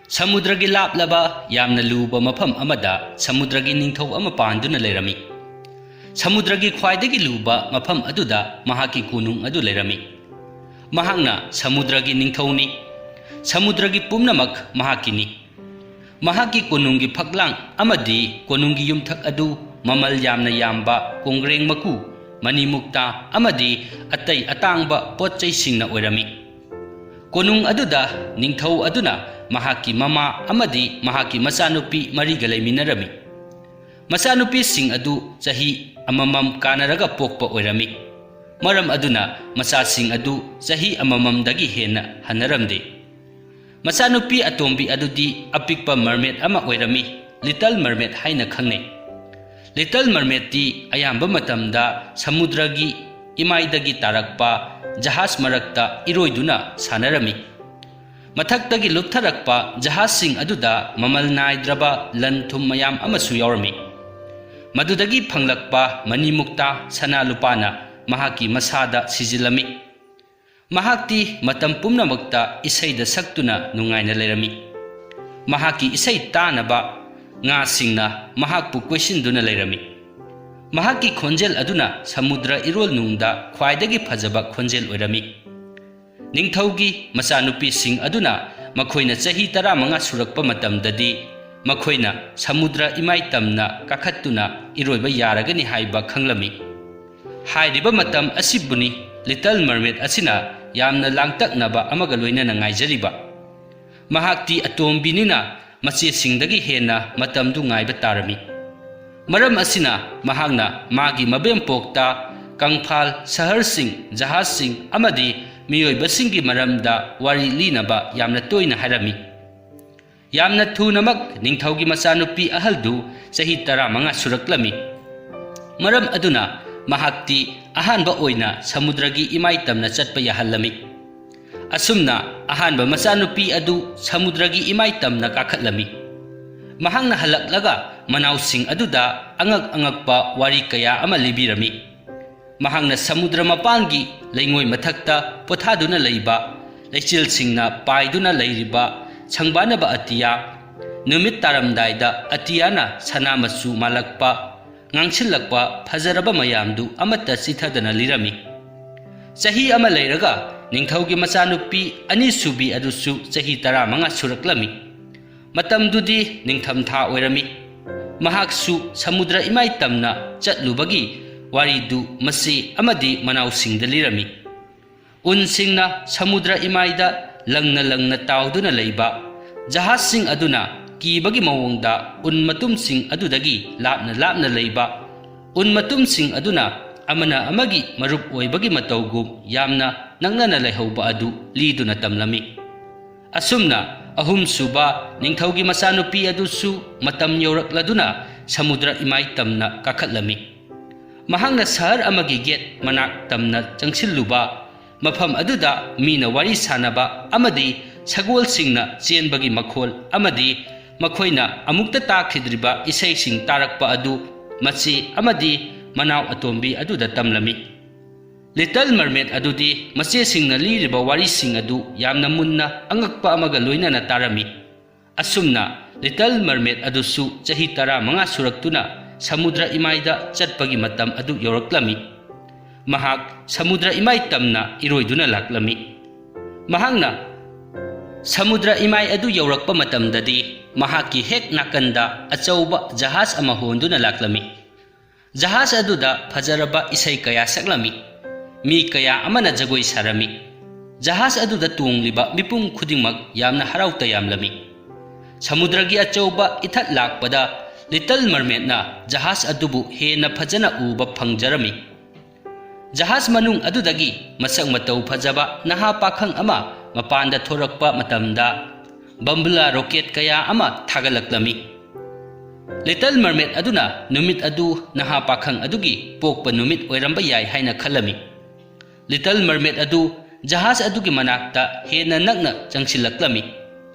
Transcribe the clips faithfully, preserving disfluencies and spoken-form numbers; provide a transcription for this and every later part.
ꯁꯃꯨꯗ꯭ꯔꯒꯤ ꯂꯥꯞꯂꯕ ꯌꯥꯝꯅ ꯂꯨꯕ ꯃꯐꯝ ꯑꯃꯗ ꯁꯃꯨꯗ꯭ꯔꯒꯤ ꯅꯤꯡꯊꯧ ꯑꯃ ꯄꯥꯟꯗꯨꯅ ꯂꯩꯔꯝꯃꯤ꯫ ꯁꯃꯨꯗ꯭ꯔꯒꯤ ꯈ꯭ꯋꯥꯏꯗꯒꯤ ꯂꯨꯕ ꯃꯐꯝ ꯑꯗꯨꯗ ꯃꯍꯥꯛꯀꯤ ꯀꯣꯅꯨꯡ ꯑꯗꯨ ꯂꯩꯔꯝꯃꯤ꯫ ꯃꯍꯥꯛꯅ ꯁꯃꯨꯗ꯭ꯔꯒꯤ ꯅꯤꯡꯊꯧꯅꯤ꯫ ꯁꯃꯨꯗ꯭ꯔꯒꯤ ꯄꯨꯝꯅꯃꯛ ꯃꯍꯥꯛꯀꯤꯅꯤ꯫ ꯃꯍꯥꯛꯀꯤ ꯀꯣꯅꯨꯡꯒꯤ ꯐꯛꯂꯥꯡ ꯑꯃꯗꯤ ꯀꯣꯅꯨꯡꯒꯤ ꯌꯨꯝꯊꯛ ꯑꯗꯨ ꯃꯃꯜ ꯌꯥꯝꯅ ꯌꯥꯝꯕ ꯀꯣꯡꯒ꯭ꯔꯦꯡ ꯃꯀꯨ, ꯃꯅꯤꯃꯨꯛꯇꯥ ꯑꯃꯗꯤ ꯑꯇꯩ ꯑꯇꯥꯡꯕ ꯄꯣꯠ ꯆꯩꯁꯤꯡꯅ ꯑꯣꯏꯔꯝꯃꯤ꯫ ꯀꯣꯅꯨꯡ ꯑꯗꯨꯗ ꯅꯤꯡꯊꯧ ꯑꯗꯨꯅ ꯃꯍꯥꯛꯀꯤ ꯃꯃꯥ ꯑꯃꯗꯤ ꯃꯍꯥꯛꯀꯤ ꯃꯆꯥꯅꯨꯄꯤ ꯃꯔꯤꯒ ꯂꯩꯃꯤꯟꯅꯔꯝꯃꯤ꯫ ꯃꯆꯥꯅꯨꯄꯤꯁꯤꯡ ꯑꯗꯨ ꯆꯍꯤ ꯑꯃꯃꯝ ꯀꯥꯟꯅꯔꯒ ꯄꯣꯛꯄ ꯑꯣꯏꯔꯝꯃꯤ꯫ ꯃꯔꯝ ꯑꯗꯨꯅ ꯃꯆꯥꯁꯤꯡ ꯑꯗꯨ ꯆꯍꯤ ꯑꯃꯃꯝꯗꯒꯤ ꯍꯦꯟꯅ ꯍꯟꯅꯔꯝꯗꯦ꯫ ꯃꯆꯥꯅꯨꯄꯤ ꯑꯇꯣꯝꯕꯤ ꯑꯗꯨꯗꯤ ꯑꯄꯤꯛꯄ ꯃꯔꯃꯦꯠ ꯑꯃ ꯑꯣꯏꯔꯝꯃꯤ, ꯂꯤꯇꯜ ꯃꯔꯃꯦꯠ ꯍꯥꯏꯅ ꯈꯪꯅꯩ꯫ ꯂꯤꯇꯜ ꯃꯔꯃꯦꯠꯇꯤ ꯑꯌꯥꯝꯕ ꯃꯇꯝꯗ ꯁꯃꯨꯗ꯭ꯔꯒꯤ ꯏꯃꯥꯏꯗꯒꯤ ꯇꯥꯔꯛꯄ ꯖꯍꯥꯖ ꯃꯔꯛꯇ ꯏꯔꯣꯏꯗꯨꯅ ꯁꯥꯟꯅꯔꯝꯃꯤ꯫ ꯃꯊꯛꯇꯒꯤ ꯂꯨꯞꯊꯔꯛꯄ ꯖꯍꯥꯖꯁꯤꯡ ꯑꯗꯨꯗ ꯃꯃꯜ ꯅꯥꯏꯗ꯭ꯔꯕ ꯂꯟ ꯊꯨꯝ ꯃꯌꯥꯝ ꯑꯃꯁꯨ ꯌꯥꯎꯔꯝꯃꯤ꯫ ꯃꯗꯨꯗꯒꯤ ꯐꯪꯂꯛꯄ ꯃꯅꯤꯃꯨꯛꯇꯥ ꯁꯅꯥ ꯂꯨꯄꯥꯅ ꯃꯍꯥꯛꯀꯤ ꯃꯁꯥꯗ ꯁꯤꯖꯤꯜꯂꯝꯃꯤ꯫ ꯃꯍꯥꯛꯇꯤ ꯃꯇꯝ ꯄꯨꯝꯅꯃꯛꯇ ꯏꯁꯩꯗ ꯁꯛꯇꯨꯅ ꯅꯨꯡꯉꯥꯏꯅ ꯂꯩꯔꯝꯃꯤ꯫ ꯃꯍꯥꯛꯀꯤ ꯏꯁꯩ ꯇꯥꯅꯕ ꯉꯥꯁꯤꯡꯅ ꯃꯍꯥꯛꯄꯨ ꯀꯣꯏꯁꯤꯟꯗꯨꯅ ꯂꯩꯔꯝꯃꯤ꯫ ꯃꯍꯥꯛꯀꯤ ꯈꯣꯟꯖꯦꯜ ꯑꯗꯨꯅ ꯁꯃꯨꯗ꯭ꯔ ꯏꯔꯣꯜ ꯅꯨꯡꯗ ꯈ꯭ꯋꯥꯏꯗꯒꯤ ꯐꯖꯕ ꯈꯣꯟꯖꯦꯜ ꯑꯣꯏꯔꯝꯃꯤ꯫ ꯅꯤꯡꯊꯧꯒꯤ ꯃꯆꯥꯅꯨꯄꯤꯁꯤꯡ ꯑꯗꯨꯅ ꯃꯈꯣꯏꯅ ꯆꯍꯤ ꯇꯔꯥꯃꯉꯥ ꯁꯨꯔꯛꯄ ꯃꯇꯝꯗꯗꯤ ꯃꯈꯣꯏꯅ ꯁꯃꯨꯗ꯭ꯔ ꯏꯃꯥꯏ ꯇꯝꯅ ꯀꯥꯈꯠꯇꯨꯅ ꯏꯔꯣꯏꯕ ꯌꯥꯔꯒꯅꯤ ꯍꯥꯏꯕ ꯈꯪꯂꯝꯃꯤ꯫ ꯍꯥꯏꯔꯤꯕ ꯃꯇꯝ ꯑꯁꯤꯕꯨꯅꯤ ꯂꯤꯇꯜ ꯃꯔꯃꯦꯠ ꯑꯁꯤꯅ ꯌꯥꯝꯅ ꯂꯥꯡꯇꯛꯅꯕ ꯑꯃꯒ ꯂꯣꯏꯅꯅ ꯉꯥꯏꯖꯔꯤꯕ꯫ ꯃꯍꯥꯛꯇꯤ ꯑꯇꯣꯝꯕꯤꯅꯤꯅ ꯃꯆꯦꯁꯤꯡꯗꯒꯤ ꯍꯦꯟꯅ ꯃꯇꯝꯗꯨ ꯉꯥꯏꯕ ꯇꯥꯔꯝꯃꯤ꯫ ꯃꯔꯝ ꯑꯁꯤꯅ ꯃꯍꯥꯛꯅ ꯃꯥꯒꯤ ꯃꯕꯦꯝꯄꯣꯛꯇ ꯀꯪꯐꯥꯜ, ꯁꯍꯔꯁꯤꯡ, ꯖꯍꯥꯖꯁꯤꯡ ꯑꯃꯗꯤ ꯃꯤꯑꯣꯏꯕꯁꯤꯡꯒꯤ ꯃꯔꯝꯗ ꯋꯥꯔꯤ ꯂꯤꯅꯕ ꯌꯥꯝꯅ ꯇꯣꯏꯅ ꯍꯥꯏꯔꯝꯃꯤ꯫ ꯌꯥꯝꯅ ꯊꯨꯅꯃꯛ ꯅꯤꯡꯊꯧꯒꯤ ꯃꯆꯥꯅꯨꯄꯤ ꯑꯍꯜꯗꯨ ꯆꯍꯤ ꯇꯔꯥꯃꯉꯥ ꯁꯨꯔꯛꯂꯝꯃꯤ꯫ ꯃꯔꯝ ꯑꯗꯨꯅ ꯃꯍꯥꯛꯇꯤ ꯑꯍꯥꯟꯕ ꯑꯣꯏꯅ ꯁꯃꯨꯗ꯭ꯔꯒꯤ ꯏꯃꯥꯏ ꯇꯝꯅ ꯆꯠꯄ ꯌꯥꯍꯜꯂꯝꯃꯤ꯫ ꯑꯁꯨꯝꯅ ꯑꯍꯥꯟꯕ ꯃꯆꯥꯅꯨꯄꯤ ꯑꯗꯨ ꯁꯃꯨꯗ꯭ꯔꯒꯤ ꯏꯃꯥꯏ ꯇꯝꯅ ꯀꯥꯈꯠꯂꯝꯃꯤ꯫ ꯃꯍꯥꯛꯅ ꯍꯜꯂꯛꯂꯒ ꯃꯅꯥꯎꯁꯤꯡ ꯑꯗꯨꯗ ꯑꯉꯛ ꯑꯉꯛꯄ ꯋꯥꯔꯤ ꯀꯌꯥ ꯑꯃ ꯂꯤꯕꯤꯔꯝꯃꯤ꯫ ꯃꯍꯥꯛꯅ ꯁꯃꯨꯗ꯭ꯔ ꯃꯄꯥꯟꯒꯤ ꯂꯩꯉꯣꯏ ꯃꯊꯛꯇ ꯄꯣꯊꯥꯗꯨꯅ ꯂꯩꯕ, ꯂꯩꯆꯤꯜꯁꯤꯡꯅ ꯄꯥꯏꯗꯨꯅ ꯂꯩꯔꯤꯕ ꯁꯪꯕꯥꯅꯕ ꯑꯇꯤꯌꯥ꯫ ꯅꯨꯃꯤꯠ ꯇꯥꯔꯝꯗꯥꯏꯗ ꯑꯇꯤꯌꯥꯅ ꯁꯅꯥ ꯃꯆꯨ ꯃꯥꯜꯂꯛꯄ, ꯉꯥꯡꯁꯤꯜꯂꯛꯄ ꯐꯖꯔꯕ ꯃꯌꯥꯝꯗꯨ ꯑꯃꯠꯇ ꯆꯤꯊꯗꯅ ꯂꯤꯔꯝꯃꯤ꯫ ꯆꯍꯤ ꯑꯃ ꯂꯩꯔꯒ ꯅꯤꯡꯊꯧꯒꯤ ꯃꯆꯥꯅꯨꯄꯤ ꯑꯅꯤꯁꯨꯕꯤ ꯑꯗꯨꯁꯨ ꯆꯍꯤ ꯇꯔꯥꯃꯉꯥ ꯁꯨꯔꯛꯂꯝꯃꯤ꯫ ꯃꯇꯝꯗꯨꯗꯤ ꯅꯤꯡꯊꯝꯊꯥ ꯑꯣꯏꯔꯝꯃꯤ꯫ ꯃꯍꯥꯛꯁꯨ ꯁꯃꯨꯗ꯭ꯔ ꯏꯃꯥꯏ ꯇꯝꯅ ꯆꯠꯂꯨꯕꯒꯤ ꯋꯥꯔꯤꯗꯨ ꯃꯆꯦ ꯑꯃꯗꯤ ꯃꯅꯥꯎꯁꯤꯡꯗ ꯂꯤꯔꯝꯃꯤ꯫ ꯎꯟꯁꯤꯡꯅ ꯁꯃꯨꯗ꯭ꯔ ꯏꯃꯥꯏꯗ ꯂꯪꯅ ꯂꯪꯅ ꯇꯥꯎꯗꯨꯅ ꯂꯩꯕ, ꯖꯍꯥꯖꯁꯤꯡ ꯑꯗꯨꯅ ꯀꯤꯕꯒꯤ ꯃꯑꯣꯡꯗ ꯎꯟ ꯃꯇꯨꯝꯁꯤꯡ ꯑꯗꯨꯗꯒꯤ ꯂꯥꯞꯅ ꯂꯥꯞꯅ ꯂꯩꯕ, ꯎꯟ ꯃꯇꯨꯝꯁꯤꯡ ꯑꯗꯨꯅ ꯑꯃꯅ ꯑꯃꯒꯤ ꯃꯔꯨꯞ ꯑꯣꯏꯕꯒꯤ ꯃꯇꯧꯒꯨꯝ ꯌꯥꯝꯅ ꯅꯛꯅꯅ ꯂꯩꯍꯧꯕ ꯑꯗꯨ ꯂꯤꯗꯨꯅ ꯇꯝꯂꯝꯃꯤ꯫ ꯑꯁꯨꯝꯅ ꯑꯍꯨꯝꯁꯨꯕ ꯅꯤꯡꯊꯧꯒꯤ ꯃꯆꯥꯅꯨꯄꯤ ꯑꯗꯨꯁꯨ ꯃꯇꯝ ꯌꯧꯔꯛꯂꯗꯨꯅ ꯁꯃꯨꯗ꯭ꯔ ꯏꯃꯥꯏ ꯇꯝꯅ ꯀꯥꯈꯠꯂꯝꯃꯤ꯫ ꯃꯍꯥꯛꯅ ꯁꯍꯔ ꯑꯃꯒꯤ ꯒꯦꯠ ꯃꯅꯥꯛ ꯇꯝꯅ ꯆꯪꯁꯤꯜꯂꯨꯕ, ꯃꯐꯝ ꯑꯗꯨꯗ ꯃꯤꯅ ꯋꯥꯔꯤ ꯁꯥꯅꯕ ꯑꯃꯗꯤ ꯁꯒꯣꯜꯁꯤꯡꯅ ꯆꯦꯟꯕꯒꯤ ꯃꯈꯣꯜ ꯑꯃꯗꯤ ꯃꯈꯣꯏꯅ ꯑꯃꯨꯛꯇ ꯇꯥꯈꯤꯗ꯭ꯔꯤꯕ ꯏꯁꯩꯁꯤꯡ ꯇꯥꯔꯛꯄ ꯑꯗꯨ ꯃꯆꯦ ꯑꯃꯗꯤ ꯃꯅꯥꯎ ꯑꯇꯣꯝꯕꯤ ꯑꯗꯨꯗ ꯇꯝꯂꯝꯃꯤ꯫ ꯂꯤꯇꯜ ꯃꯔꯃꯦꯗ ꯑꯗꯨꯗꯤ ꯃꯆꯦꯁꯤꯡꯅ ꯂꯤꯔꯤꯕ ꯋꯥꯔꯤꯁꯤꯡ ꯑꯗꯨ ꯌꯥꯝꯅ ꯃꯨꯟꯅ ꯑꯉꯛꯄ ꯑꯃꯒ ꯂꯣꯏꯅꯅ ꯇꯥꯔꯝꯃꯤ꯫ ꯑꯁꯨꯝꯅ ꯂꯤꯇꯜ ꯃꯔꯃꯦꯗ ꯑꯗꯨꯁꯨ ꯆꯍꯤ ꯇꯔꯥꯃꯉꯥ ꯁꯨꯔꯛꯇꯨꯅ ꯁꯃꯨꯗ꯭ꯔ ꯏꯃꯥꯏꯗ ꯆꯠꯄꯒꯤ ꯃꯇꯝ ꯑꯗꯨ ꯌꯧꯔꯛꯂꯝꯃꯤ꯫ ꯃꯍꯥꯛ ꯁꯃꯨꯗ꯭ꯔ ꯏꯃꯥꯏ ꯇꯝꯅ ꯏꯔꯣꯏꯗꯨꯅ ꯂꯥꯛꯂꯝꯃꯤ꯫ ꯃꯍꯥꯛꯅ ꯁꯃꯨꯗ꯭ꯔ ꯏꯃꯥꯏ ꯑꯗꯨ ꯌꯧꯔꯛꯄ ꯃꯇꯝꯗꯗꯤ ꯃꯍꯥꯛꯀꯤ ꯍꯦꯛ ꯅꯥꯀꯟꯗ ꯑꯆꯧꯕ ꯖꯍꯥꯖ ꯑꯃ ꯍꯣꯟꯗꯨꯅ ꯂꯥꯛꯂꯝꯃꯤ꯫ ꯖꯍꯥꯖ ꯑꯗꯨꯗ ꯐꯖꯔꯕ ꯏꯁꯩ ꯀꯌꯥ ꯁꯛꯂꯝꯃꯤ꯫ ꯃꯤ ꯀꯌꯥ ꯑꯃꯅ ꯖꯒꯣꯏ ꯁꯥꯔꯝꯃꯤ꯫ ꯖꯍꯥꯖ ꯑꯗꯨꯗ ꯇꯣꯡꯂꯤꯕ ꯃꯤꯄꯨꯝ ꯈꯨꯗꯤꯡꯃꯛ ꯌꯥꯝꯅ ꯍꯔꯥꯎ ꯇꯌꯥꯝꯂꯝꯃꯤ꯫ ꯁꯃꯨꯗ꯭ꯔꯒꯤ ꯑꯆꯧꯕ ꯏꯊꯠ ꯂꯥꯛꯄꯗ ꯂꯤꯇꯜ ꯃꯔꯃꯦꯗꯅ ꯖꯍꯥꯖ ꯑꯗꯨꯕꯨ ꯍꯦꯟꯅ ꯐꯖꯅ ꯎꯕ ꯐꯪꯖꯔꯝꯃꯤ꯫ ꯖꯍꯥꯖ ꯃꯅꯨꯡ ꯑꯗꯨꯗꯒꯤ ꯃꯁꯛ ꯃꯇꯧ ꯐꯖꯕ ꯅꯍꯥ ꯄꯥꯈꯪ ꯑꯃ ꯃꯄꯥꯟꯗ ꯊꯣꯔꯛꯄ ꯃꯇꯝꯗ ꯕꯝꯕꯨꯂꯥ ꯔꯣꯀꯦꯠ ꯀꯌꯥ ꯑꯃ ꯊꯥꯒꯠꯂꯛꯂꯝꯃꯤ꯫ ꯂꯤꯇꯜ ꯃꯔꯃꯦꯗ ꯑꯗꯨꯅ ꯅꯨꯃꯤꯠ ꯑꯗꯨ ꯅꯍꯥ ꯄꯥꯈꯪ ꯑꯗꯨꯒꯤ ꯄꯣꯛꯄ ꯅꯨꯃꯤꯠ ꯑꯣꯏꯔꯝꯕ ꯌꯥꯏ ꯍꯥꯏꯅ ꯈꯜꯂꯝꯃꯤ꯫ ꯂꯤꯇꯜ ꯃꯔꯃꯦꯗ ꯑꯗꯨ ꯖꯍꯥꯖ ꯑꯗꯨꯒꯤ ꯃꯅꯥꯛꯇ ꯍꯦꯟꯅ ꯅꯛꯅ ꯆꯪꯁꯤꯜꯂꯛꯂꯝꯃꯤ꯫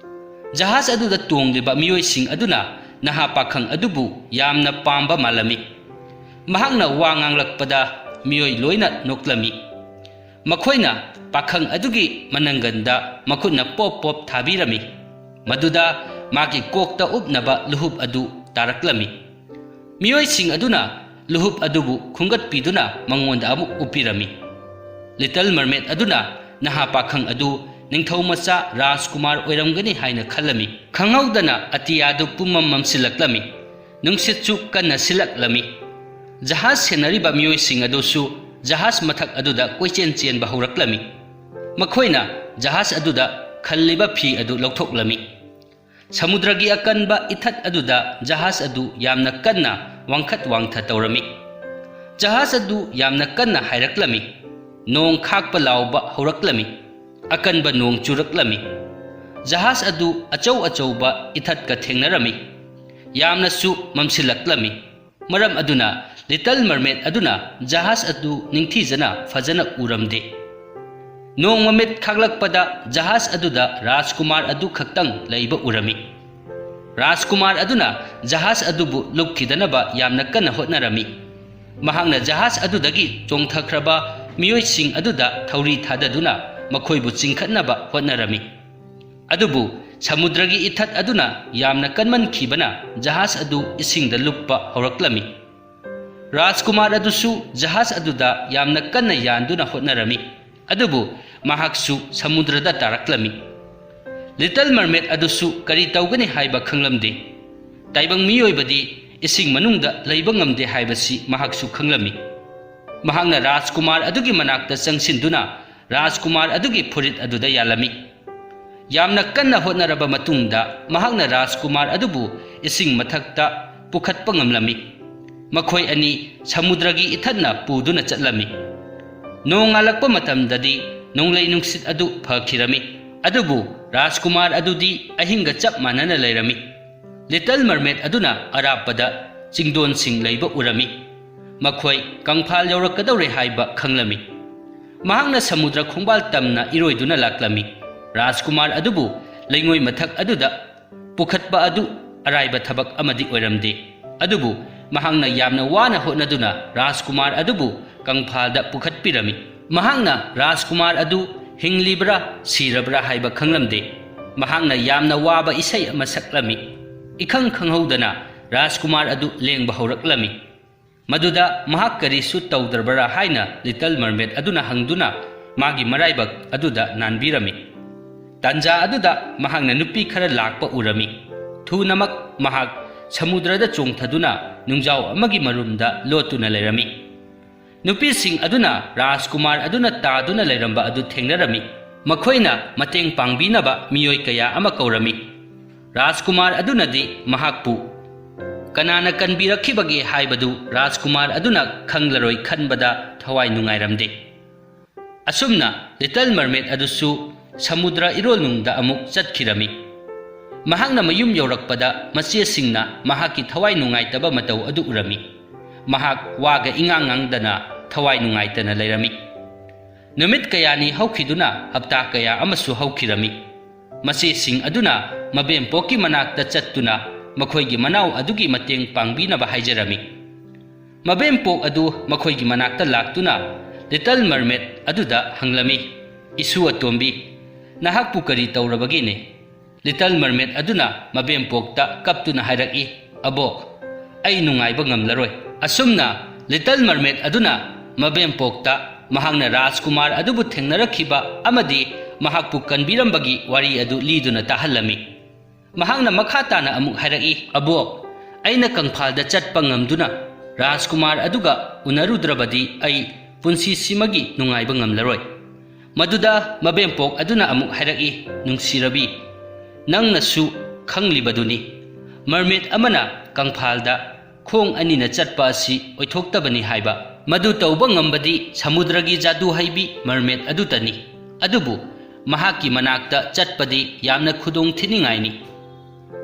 ꯖꯍꯥꯖ ꯑꯗꯨꯗ ꯇꯣꯡꯂꯤꯕ ꯃꯤꯑꯣꯏꯁꯤꯡ ꯑꯗꯨꯅ ꯅꯍꯥ ꯄꯥꯈꯪ ꯑꯗꯨꯕꯨ ꯌꯥꯝꯅ ꯄꯥꯝꯕ ꯃꯥꯜꯂꯝꯃꯤ꯫ ꯃꯍꯥꯛꯅ ꯋꯥ ꯉꯥꯡꯂꯛꯄꯗ ꯃꯤꯑꯣꯏ ꯂꯣꯏꯅ ꯅꯣꯛꯂꯝꯃꯤ꯫ ꯃꯈꯣꯏꯅ ꯄꯥꯈꯪ ꯑꯗꯨꯒꯤ ꯃꯅꯪꯒꯟꯗ ꯃꯈꯨꯠꯅ ꯄꯣꯞ ꯄꯣꯞ ꯊꯥꯕꯤꯔꯝꯃꯤ꯫ ꯃꯗꯨꯗ ꯃꯥꯒꯤ ꯀꯣꯛꯇ ꯎꯞꯅꯕ ꯂꯨꯍꯨꯞ ꯑꯗꯨ ꯇꯥꯔꯛꯂꯝꯃꯤ꯫ ꯃꯤꯑꯣꯏꯁꯤꯡ ꯑꯗꯨꯅ ꯂꯨꯍꯨꯞ ꯑꯗꯨꯕꯨ ꯈꯨꯝꯒꯠꯄꯤꯗꯨꯅ ꯃꯉꯣꯟꯗ ꯑꯃꯨꯛ ꯎꯞꯄꯤꯔꯝꯃꯤ꯫ ꯂꯤꯇꯜ ꯃꯔꯃꯦꯗ ꯑꯗꯨꯅ ꯅꯍꯥ ꯄꯥꯈꯪ ꯑꯗꯨ ꯅꯤꯡꯊꯧ ꯃꯆꯥ ꯔꯥꯖꯀꯨꯃꯥꯔ ꯑꯣꯏꯔꯝꯒꯅꯤ ꯍꯥꯏꯅ ꯈꯜꯂꯝꯃꯤ꯫ ꯈꯪꯍꯧꯗꯅ ꯑꯇꯤꯌꯥꯗꯨ ꯄꯨꯝꯃꯝ ꯃꯝꯁꯤꯜꯂꯛꯂꯝꯃꯤ꯫ ꯅꯨꯡꯁꯤꯠꯁꯨ ꯀꯟꯅ ꯁꯤꯜꯂꯛꯂꯝꯃꯤ꯫ ꯖꯍꯥꯖ ꯁꯦꯟꯅꯔꯤꯕ ꯃꯤꯑꯣꯏꯁꯤꯡ ꯑꯗꯨꯁꯨ ꯖꯍꯥꯖ ꯃꯊꯛ ꯑꯗꯨꯗ ꯀꯣꯏꯆꯦꯟ ꯆꯦꯟꯕ ꯍꯧꯔꯛꯂꯝꯃꯤ꯫ ꯃꯈꯣꯏꯅ ꯖꯍꯥꯖ ꯑꯗꯨꯗ ꯈꯜꯂꯤꯕ ꯐꯤ ꯑꯗꯨ ꯂꯧꯊꯣꯛꯂꯝꯃꯤ꯫ ꯁꯃꯨꯗ꯭ꯔꯒꯤ ꯑꯀꯟꯕ ꯏꯊꯠ ꯑꯗꯨꯗ ꯖꯍꯥꯖ ꯑꯗꯨ ꯌꯥꯝꯅ ꯀꯟꯅ ꯋꯥꯡꯈꯠ ꯋꯥꯡꯊ ꯇꯧꯔꯝꯃꯤ꯫ ꯖꯍꯥꯖ ꯑꯗꯨ ꯌꯥꯝꯅ ꯀꯟꯅ ꯍꯥꯏꯔꯛꯂꯝꯃꯤ꯫ ꯅꯣꯡ ꯈꯥꯛꯄ ꯂꯥꯎꯕ ꯍꯧꯔꯛꯂꯝꯃꯤ꯫ ꯑꯀꯟꯕ ꯅꯣꯡ ꯆꯨꯔꯛꯂꯝꯃꯤ꯫ ꯖꯍꯥꯖ ꯑꯗꯨ ꯑꯆꯧ ꯑꯆꯧꯕ ꯏꯊꯠꯀ ꯊꯦꯡꯅꯔꯝꯃꯤ꯫ ꯌꯥꯝꯅꯁꯨ ꯃꯝꯁꯤꯜꯂꯛꯂꯝꯃꯤ꯫ ꯃꯔꯝ ꯑꯗꯨꯅ ꯂꯤꯇꯜ ꯃꯔꯃꯦꯗ ꯑꯗꯨꯅ ꯖꯍꯥꯖ ꯑꯗꯨ ꯅꯤꯡꯊꯤꯖꯅ ꯐꯖꯅ ꯎꯔꯝꯗꯦ꯫ ꯅꯣꯡ ꯃꯃꯤꯠ ꯈꯥꯛꯂꯛꯄꯗ ꯖꯍꯥꯖ ꯑꯗꯨꯗ ꯔꯥꯖꯀꯨꯃꯥꯔ ꯑꯗꯨ ꯈꯛꯇꯪ ꯂꯩꯕ ꯎꯔꯝꯃꯤ꯫ ꯔꯥꯖꯀꯨꯃꯥꯔ ꯑꯗꯨꯅ ꯖꯍꯥꯖ ꯑꯗꯨꯕꯨ ꯂꯨꯞꯈꯤꯗꯅꯕ ꯌꯥꯝꯅ ꯀꯟꯅ ꯍꯣꯠꯅꯔꯝꯃꯤ꯫ ꯃꯍꯥꯛꯅ ꯖꯍꯥꯖ ꯑꯗꯨꯗꯒꯤ ꯆꯣꯡꯊꯈ꯭ꯔꯕ ꯃꯤꯑꯣꯏꯁꯤꯡ ꯑꯗꯨꯗ ꯊꯧꯔꯤ ꯊꯥꯗꯗꯨꯅ ꯃꯈꯣꯏꯕꯨ ꯆꯤꯡꯈꯠꯅꯕ ꯍꯣꯠꯅꯔꯝꯃꯤ꯫ ꯑꯗꯨꯕꯨ ꯁꯃꯨꯗ꯭ꯔꯒꯤ ꯏꯊꯠ ꯑꯗꯨꯅ ꯌꯥꯝꯅ ꯀꯟꯃꯟꯈꯤꯕꯅ ꯖꯍꯥꯖ ꯑꯗꯨ ꯏꯁꯤꯡꯗ ꯂꯨꯞꯄ ꯍꯧꯔꯛꯂꯝꯃꯤ꯫ ꯔꯥꯖꯀꯨꯃꯥꯔ ꯑꯗꯨꯁꯨ ꯖꯍꯥꯖ ꯑꯗꯨꯗ ꯌꯥꯝꯅ ꯀꯟꯅ ꯌꯥꯟꯗꯨꯅ ꯍꯣꯠꯅꯔꯝꯃꯤ꯫ ꯑꯗꯨꯕꯨ ꯃꯍꯥꯛꯁꯨ ꯁꯃꯨꯗ꯭ꯔꯗ ꯇꯥꯔꯛꯂꯝꯃꯤ꯫ ꯂꯤꯇꯜ ꯃꯔꯃꯦꯗ ꯑꯗꯨꯁꯨ ꯀꯔꯤ ꯇꯧꯒꯅꯤ ꯍꯥꯏꯕ ꯈꯪꯂꯝꯗꯦ꯫ ꯇꯥꯏꯕꯪ ꯃꯤꯑꯣꯏꯕꯗꯤ ꯏꯁꯤꯡ ꯃꯅꯨꯡꯗ ꯂꯩꯕ ꯉꯝꯗꯦ ꯍꯥꯏꯕꯁꯤ ꯃꯍꯥꯛꯁꯨ ꯈꯪꯂꯝꯃꯤ꯫ ꯃꯍꯥꯛꯅ ꯔꯥꯖꯀꯨꯃꯥꯔ ꯑꯗꯨꯒꯤ ꯃꯅꯥꯛꯇ ꯆꯪꯁꯤꯟꯗꯨꯅ ꯔꯥꯖꯀꯨꯃꯥꯔ ꯑꯗꯨꯒꯤ ꯐꯨꯔꯤꯠ ꯑꯗꯨꯗ ꯌꯥꯜꯂꯝꯃꯤ꯫ ꯌꯥꯝꯅ ꯀꯟꯅ ꯍꯣꯠꯅꯔꯕ ꯃꯇꯨꯡꯗ ꯃꯍꯥꯛꯅ ꯔꯥꯖꯀꯨꯃꯥꯔ ꯑꯗꯨꯕꯨ ꯏꯁꯤꯡ ꯃꯊꯛꯇ ꯄꯨꯈꯠꯄ ꯉꯝꯂꯝꯃꯤ꯫ ꯃꯈꯣꯏ ꯑꯅꯤ ꯁꯃꯨꯗ꯭ꯔꯒꯤ ꯏꯊꯠꯅ ꯄꯨꯗꯨꯅ ꯆꯠꯂꯝꯃꯤ꯫ ꯅꯣꯡ ꯉꯥꯜꯂꯛꯄ ꯃꯇꯝꯗꯗꯤ ꯅꯣꯡꯂꯩ ꯅꯨꯡꯁꯤꯠ ꯑꯗꯨ ꯐꯈꯤꯔꯝꯃꯤ꯫ ꯑꯗꯨꯕꯨ ꯔꯥꯖꯀꯨꯃꯥꯔ ꯑꯗꯨꯗꯤ ꯑꯍꯤꯡꯒ ꯆꯞ ꯃꯥꯟꯅꯅ ꯂꯩꯔꯝꯃꯤ꯫ ꯂꯤꯇꯜ ꯃꯔꯃꯦꯗ ꯑꯗꯨꯅ ꯑꯔꯥꯞꯄꯗ ꯆꯤꯡꯗꯣꯟꯁꯤꯡ ꯂꯩꯕ ꯎꯔꯝꯃꯤ꯫ ꯃꯈꯣꯏ ꯀꯪꯐꯥꯜ ꯌꯧꯔꯛꯀꯗꯧꯔꯦ ꯍꯥꯏꯕ ꯈꯪꯂꯝꯃꯤ꯫ ꯃꯍꯥꯛꯅ ꯁꯃꯨꯗ꯭ꯔ ꯈꯣꯡꯕꯥꯜ ꯇꯝꯅ ꯏꯔꯣꯏꯗꯨꯅ ꯂꯥꯛꯂꯝꯃꯤ꯫ ꯔꯥꯖꯀꯨꯃꯥꯔ ꯑꯗꯨꯕꯨ ꯂꯩꯉꯣꯏ ꯃꯊꯛ ꯑꯗꯨꯗ ꯄꯨꯈꯠꯄ ꯑꯗꯨ ꯑꯔꯥꯏꯕ ꯊꯕꯛ ꯑꯃꯗꯤ ꯑꯣꯏꯔꯝꯗꯦ꯫ ꯑꯗꯨꯕꯨ ꯃꯍꯥꯛꯅ ꯌꯥꯝꯅ ꯋꯥꯅ ꯍꯣꯠꯅꯗꯨꯅ ꯔꯥꯖꯀꯨꯃꯥꯔ ꯑꯗꯨꯕꯨ ꯀꯪꯐꯥꯜꯗ ꯄꯨꯈꯠꯄꯤꯔꯝꯃꯤ꯫ ꯃꯍꯥꯛꯅ ꯔꯥꯖꯀꯨꯃꯥꯔ ꯑꯗꯨ ꯍꯤꯡꯂꯤꯕ꯭ꯔꯥ ꯁꯤꯔꯕ꯭ꯔꯥ ꯍꯥꯏꯕ ꯈꯪꯂꯝꯗꯦ꯫ ꯃꯍꯥꯛꯅ ꯌꯥꯝꯅ ꯋꯥꯕ ꯏꯁꯩ ꯑꯃ ꯁꯛꯂꯝꯃꯤ꯫ ꯏꯈꯪ ꯈꯪꯍꯧꯗꯅ ꯔꯥꯖꯀꯨꯃꯥꯔ ꯑꯗꯨ ꯂꯦꯡꯕ ꯍꯧꯔꯛꯂꯝꯃꯤ꯫ ꯃꯗꯨꯗ ꯃꯍꯥꯛ ꯀꯔꯤꯁꯨ ꯇꯧꯗ꯭ꯔꯕꯔꯥ ꯍꯥꯏꯅ ꯂꯤꯇꯜ ꯃꯔꯃꯦꯗ ꯑꯗꯨꯅ ꯍꯪꯗꯨꯅ ꯃꯥꯒꯤ ꯃꯔꯥꯏꯕꯛ ꯑꯗꯨꯗ ꯅꯥꯟꯕꯤꯔꯝꯃꯤ꯫ ꯇꯥꯟꯖꯥ ꯑꯗꯨꯗ ꯃꯍꯥꯛꯅ ꯅꯨꯄꯤ ꯈꯔ ꯂꯥꯛꯄ ꯎꯔꯝꯃꯤ꯫ ꯊꯨꯅꯃꯛ ꯃꯍꯥꯛ ꯁꯃꯨꯗ꯭ꯔꯗ ꯆꯣꯡꯊꯗꯨꯅ ꯅꯨꯡꯖꯥꯎ ꯑꯃꯒꯤ ꯃꯔꯨꯝꯗ ꯂꯣꯠꯇꯨꯅ ꯂꯩꯔꯝꯃꯤ꯫ ꯅꯨꯄꯤꯁꯤꯡ ꯑꯗꯨꯅ ꯔꯥꯖꯀꯨꯃꯥꯔ ꯑꯗꯨꯅ ꯇꯥꯗꯨꯅ ꯂꯩꯔꯝꯕ ꯑꯗꯨ ꯊꯦꯡꯅꯔꯝꯃꯤ꯫ ꯃꯈꯣꯏꯅ ꯃꯇꯦꯡ ꯄꯥꯡꯕꯤꯅꯕ ꯃꯤꯑꯣꯏ ꯀꯌꯥ ꯑꯃ ꯀꯧꯔꯝꯃꯤ꯫ ꯔꯥꯖꯀꯨꯃꯥꯔ ꯑꯗꯨꯅꯗꯤ ꯃꯍꯥꯛꯄꯨ ꯀꯅꯥꯅ ꯀꯟꯕꯤꯔꯛꯈꯤꯕꯒꯦ ꯍꯥꯏꯕꯗꯨ ꯔꯥꯖꯀꯨꯃꯥꯔ ꯑꯗꯨꯅ ꯈꯪꯂꯔꯣꯏ ꯈꯟꯕꯗ ꯊꯋꯥꯏ ꯅꯨꯡꯉꯥꯏꯔꯝꯗꯦ꯫ ꯑꯁꯨꯝꯅ ꯂꯤꯇꯜ ꯃꯔꯃꯦꯗ ꯑꯗꯨꯁꯨ ꯁꯃꯨꯗ꯭ꯔ ꯏꯔꯣꯜꯅꯨꯡꯗ ꯑꯃꯨꯛ ꯆꯠꯈꯤꯔꯝꯃꯤ꯫ ꯃꯍꯥꯛꯅ ꯃꯌꯨꯝ ꯌꯧꯔꯛꯄꯗ ꯃꯆꯦꯁꯤꯡꯅ ꯃꯍꯥꯛꯀꯤ ꯊꯋꯥꯏ ꯅꯨꯡꯉꯥꯏꯇꯕ ꯃꯇꯧ ꯑꯗꯨ ꯎꯔꯝꯃꯤ꯫ ꯃꯍꯥꯛ ꯋꯥꯒ ꯏꯉꯥꯡ ꯉꯥꯡꯗꯅ ꯊꯋꯥꯏ ꯅꯨꯡꯉꯥꯏꯇꯅ ꯂꯩꯔꯝꯃꯤ꯫ ꯅꯨꯃꯤꯠ ꯀꯌꯥꯅꯤ ꯍꯧꯈꯤꯗꯨꯅ ꯍꯞꯇꯥ ꯀꯌꯥ ꯑꯃꯁꯨ ꯍꯧꯈꯤꯔꯝꯃꯤ꯫ ꯃꯆꯦꯁꯤꯡ ꯑꯗꯨꯅ ꯃꯕꯦꯝꯄꯣꯛꯀꯤ ꯃꯅꯥꯛꯇ ꯆꯠꯇꯨꯅ ꯃꯈꯣꯏꯒꯤ ꯃꯅꯥꯎ ꯑꯗꯨꯒꯤ ꯃꯇꯦꯡ ꯄꯥꯡꯕꯤꯅꯕ ꯍꯥꯏꯖꯔꯝꯃꯤ꯫ ꯃꯕꯦꯝꯄꯣꯛ ꯑꯗꯨ ꯃꯈꯣꯏꯒꯤ ꯃꯅꯥꯛꯇ ꯂꯥꯛꯇꯨꯅ ꯂꯤꯇꯜ ꯃꯔꯃꯦꯗ ꯑꯗꯨꯗ ꯍꯪꯂꯝꯃꯤ, "ꯏꯁꯨ ꯑꯇꯣꯝꯕꯤ, ꯅꯍꯥꯛꯄꯨ ꯀꯔꯤ ꯇꯧꯔꯕꯒꯦꯅꯦ?" ꯂꯤꯇꯜ ꯃꯔꯃꯦꯗ ꯑꯗꯨꯅ ꯃꯕꯦꯝꯄꯣꯛꯇ ꯀꯞꯇꯨꯅ ꯍꯥꯏꯔꯛꯏ, "ꯑꯕꯣꯛ, ꯑꯩ ꯅꯨꯡꯉꯥꯏꯕ ꯉꯝꯂꯔꯣꯏ꯫" ꯑꯁꯨꯝꯅ ꯂꯤꯇꯜ ꯃꯔꯃꯦꯗ ꯑꯗꯨꯅ ꯃꯕꯦꯝꯄꯣꯛꯇ ꯃꯍꯥꯛꯅ ꯔꯥꯖꯀꯨꯃꯥꯔ ꯑꯗꯨꯕꯨ ꯊꯦꯡꯅꯔꯛꯈꯤꯕ ꯑꯃꯗꯤ ꯃꯍꯥꯛꯄꯨ ꯀꯟꯕꯤꯔꯝꯕꯒꯤ ꯋꯥꯔꯤ ꯑꯗꯨ ꯂꯤꯗꯨꯅ ꯇꯥꯍꯜꯂꯝꯃꯤ꯫ ꯃꯍꯥꯛꯅ ꯃꯈꯥ ꯇꯥꯅ ꯑꯃꯨꯛ ꯍꯥꯏꯔꯛꯏ, "ꯑꯕꯣꯛ, ꯑꯩꯅ ꯀꯪꯐꯥꯜꯗ ꯆꯠꯄ ꯉꯝꯗꯨꯅ ꯔꯥꯖꯀꯨꯃꯥꯔ ꯑꯗꯨꯒ ꯎꯅꯔꯨꯗ꯭ꯔꯕꯗꯤ ꯑꯩ ꯄꯨꯟꯁꯤꯁꯤꯃꯒꯤ ꯅꯨꯡꯉꯥꯏꯕ ꯉꯝꯂꯔꯣꯏ꯫" ꯃꯗꯨꯗ ꯃꯕꯦꯝꯄꯣꯛ ꯑꯗꯨꯅ ꯑꯃꯨꯛ ꯍꯥꯏꯔꯛꯏ, "ꯅꯨꯡꯁꯤꯔꯕꯤ, ꯅꯪꯅꯁꯨ ꯈꯪꯂꯤꯕꯗꯨꯅꯤ, ꯃꯔꯃꯦꯗ ꯑꯃꯅ ꯀꯪꯐꯥꯜꯗ ꯈꯣꯡ ꯑꯅꯤꯅ ꯆꯠꯄ ꯑꯁꯤ ꯑꯣꯏꯊꯣꯛꯇꯕꯅꯤ ꯍꯥꯏꯕ꯫ ꯃꯗꯨ ꯇꯧꯕ ꯉꯝꯕꯗꯤ ꯁꯃꯨꯗ꯭ꯔꯒꯤ ꯖꯥꯗꯨ ꯍꯩꯕꯤ ꯃꯔꯃꯦꯗ ꯑꯗꯨꯇꯅꯤ꯫ ꯑꯗꯨꯕꯨ ꯃꯍꯥꯛꯀꯤ ꯃꯅꯥꯛꯇ ꯆꯠꯄꯗꯤ ꯌꯥꯝꯅ ꯈꯨꯗꯣꯡ ꯊꯤꯅꯤꯡꯉꯥꯏꯅꯤ꯫"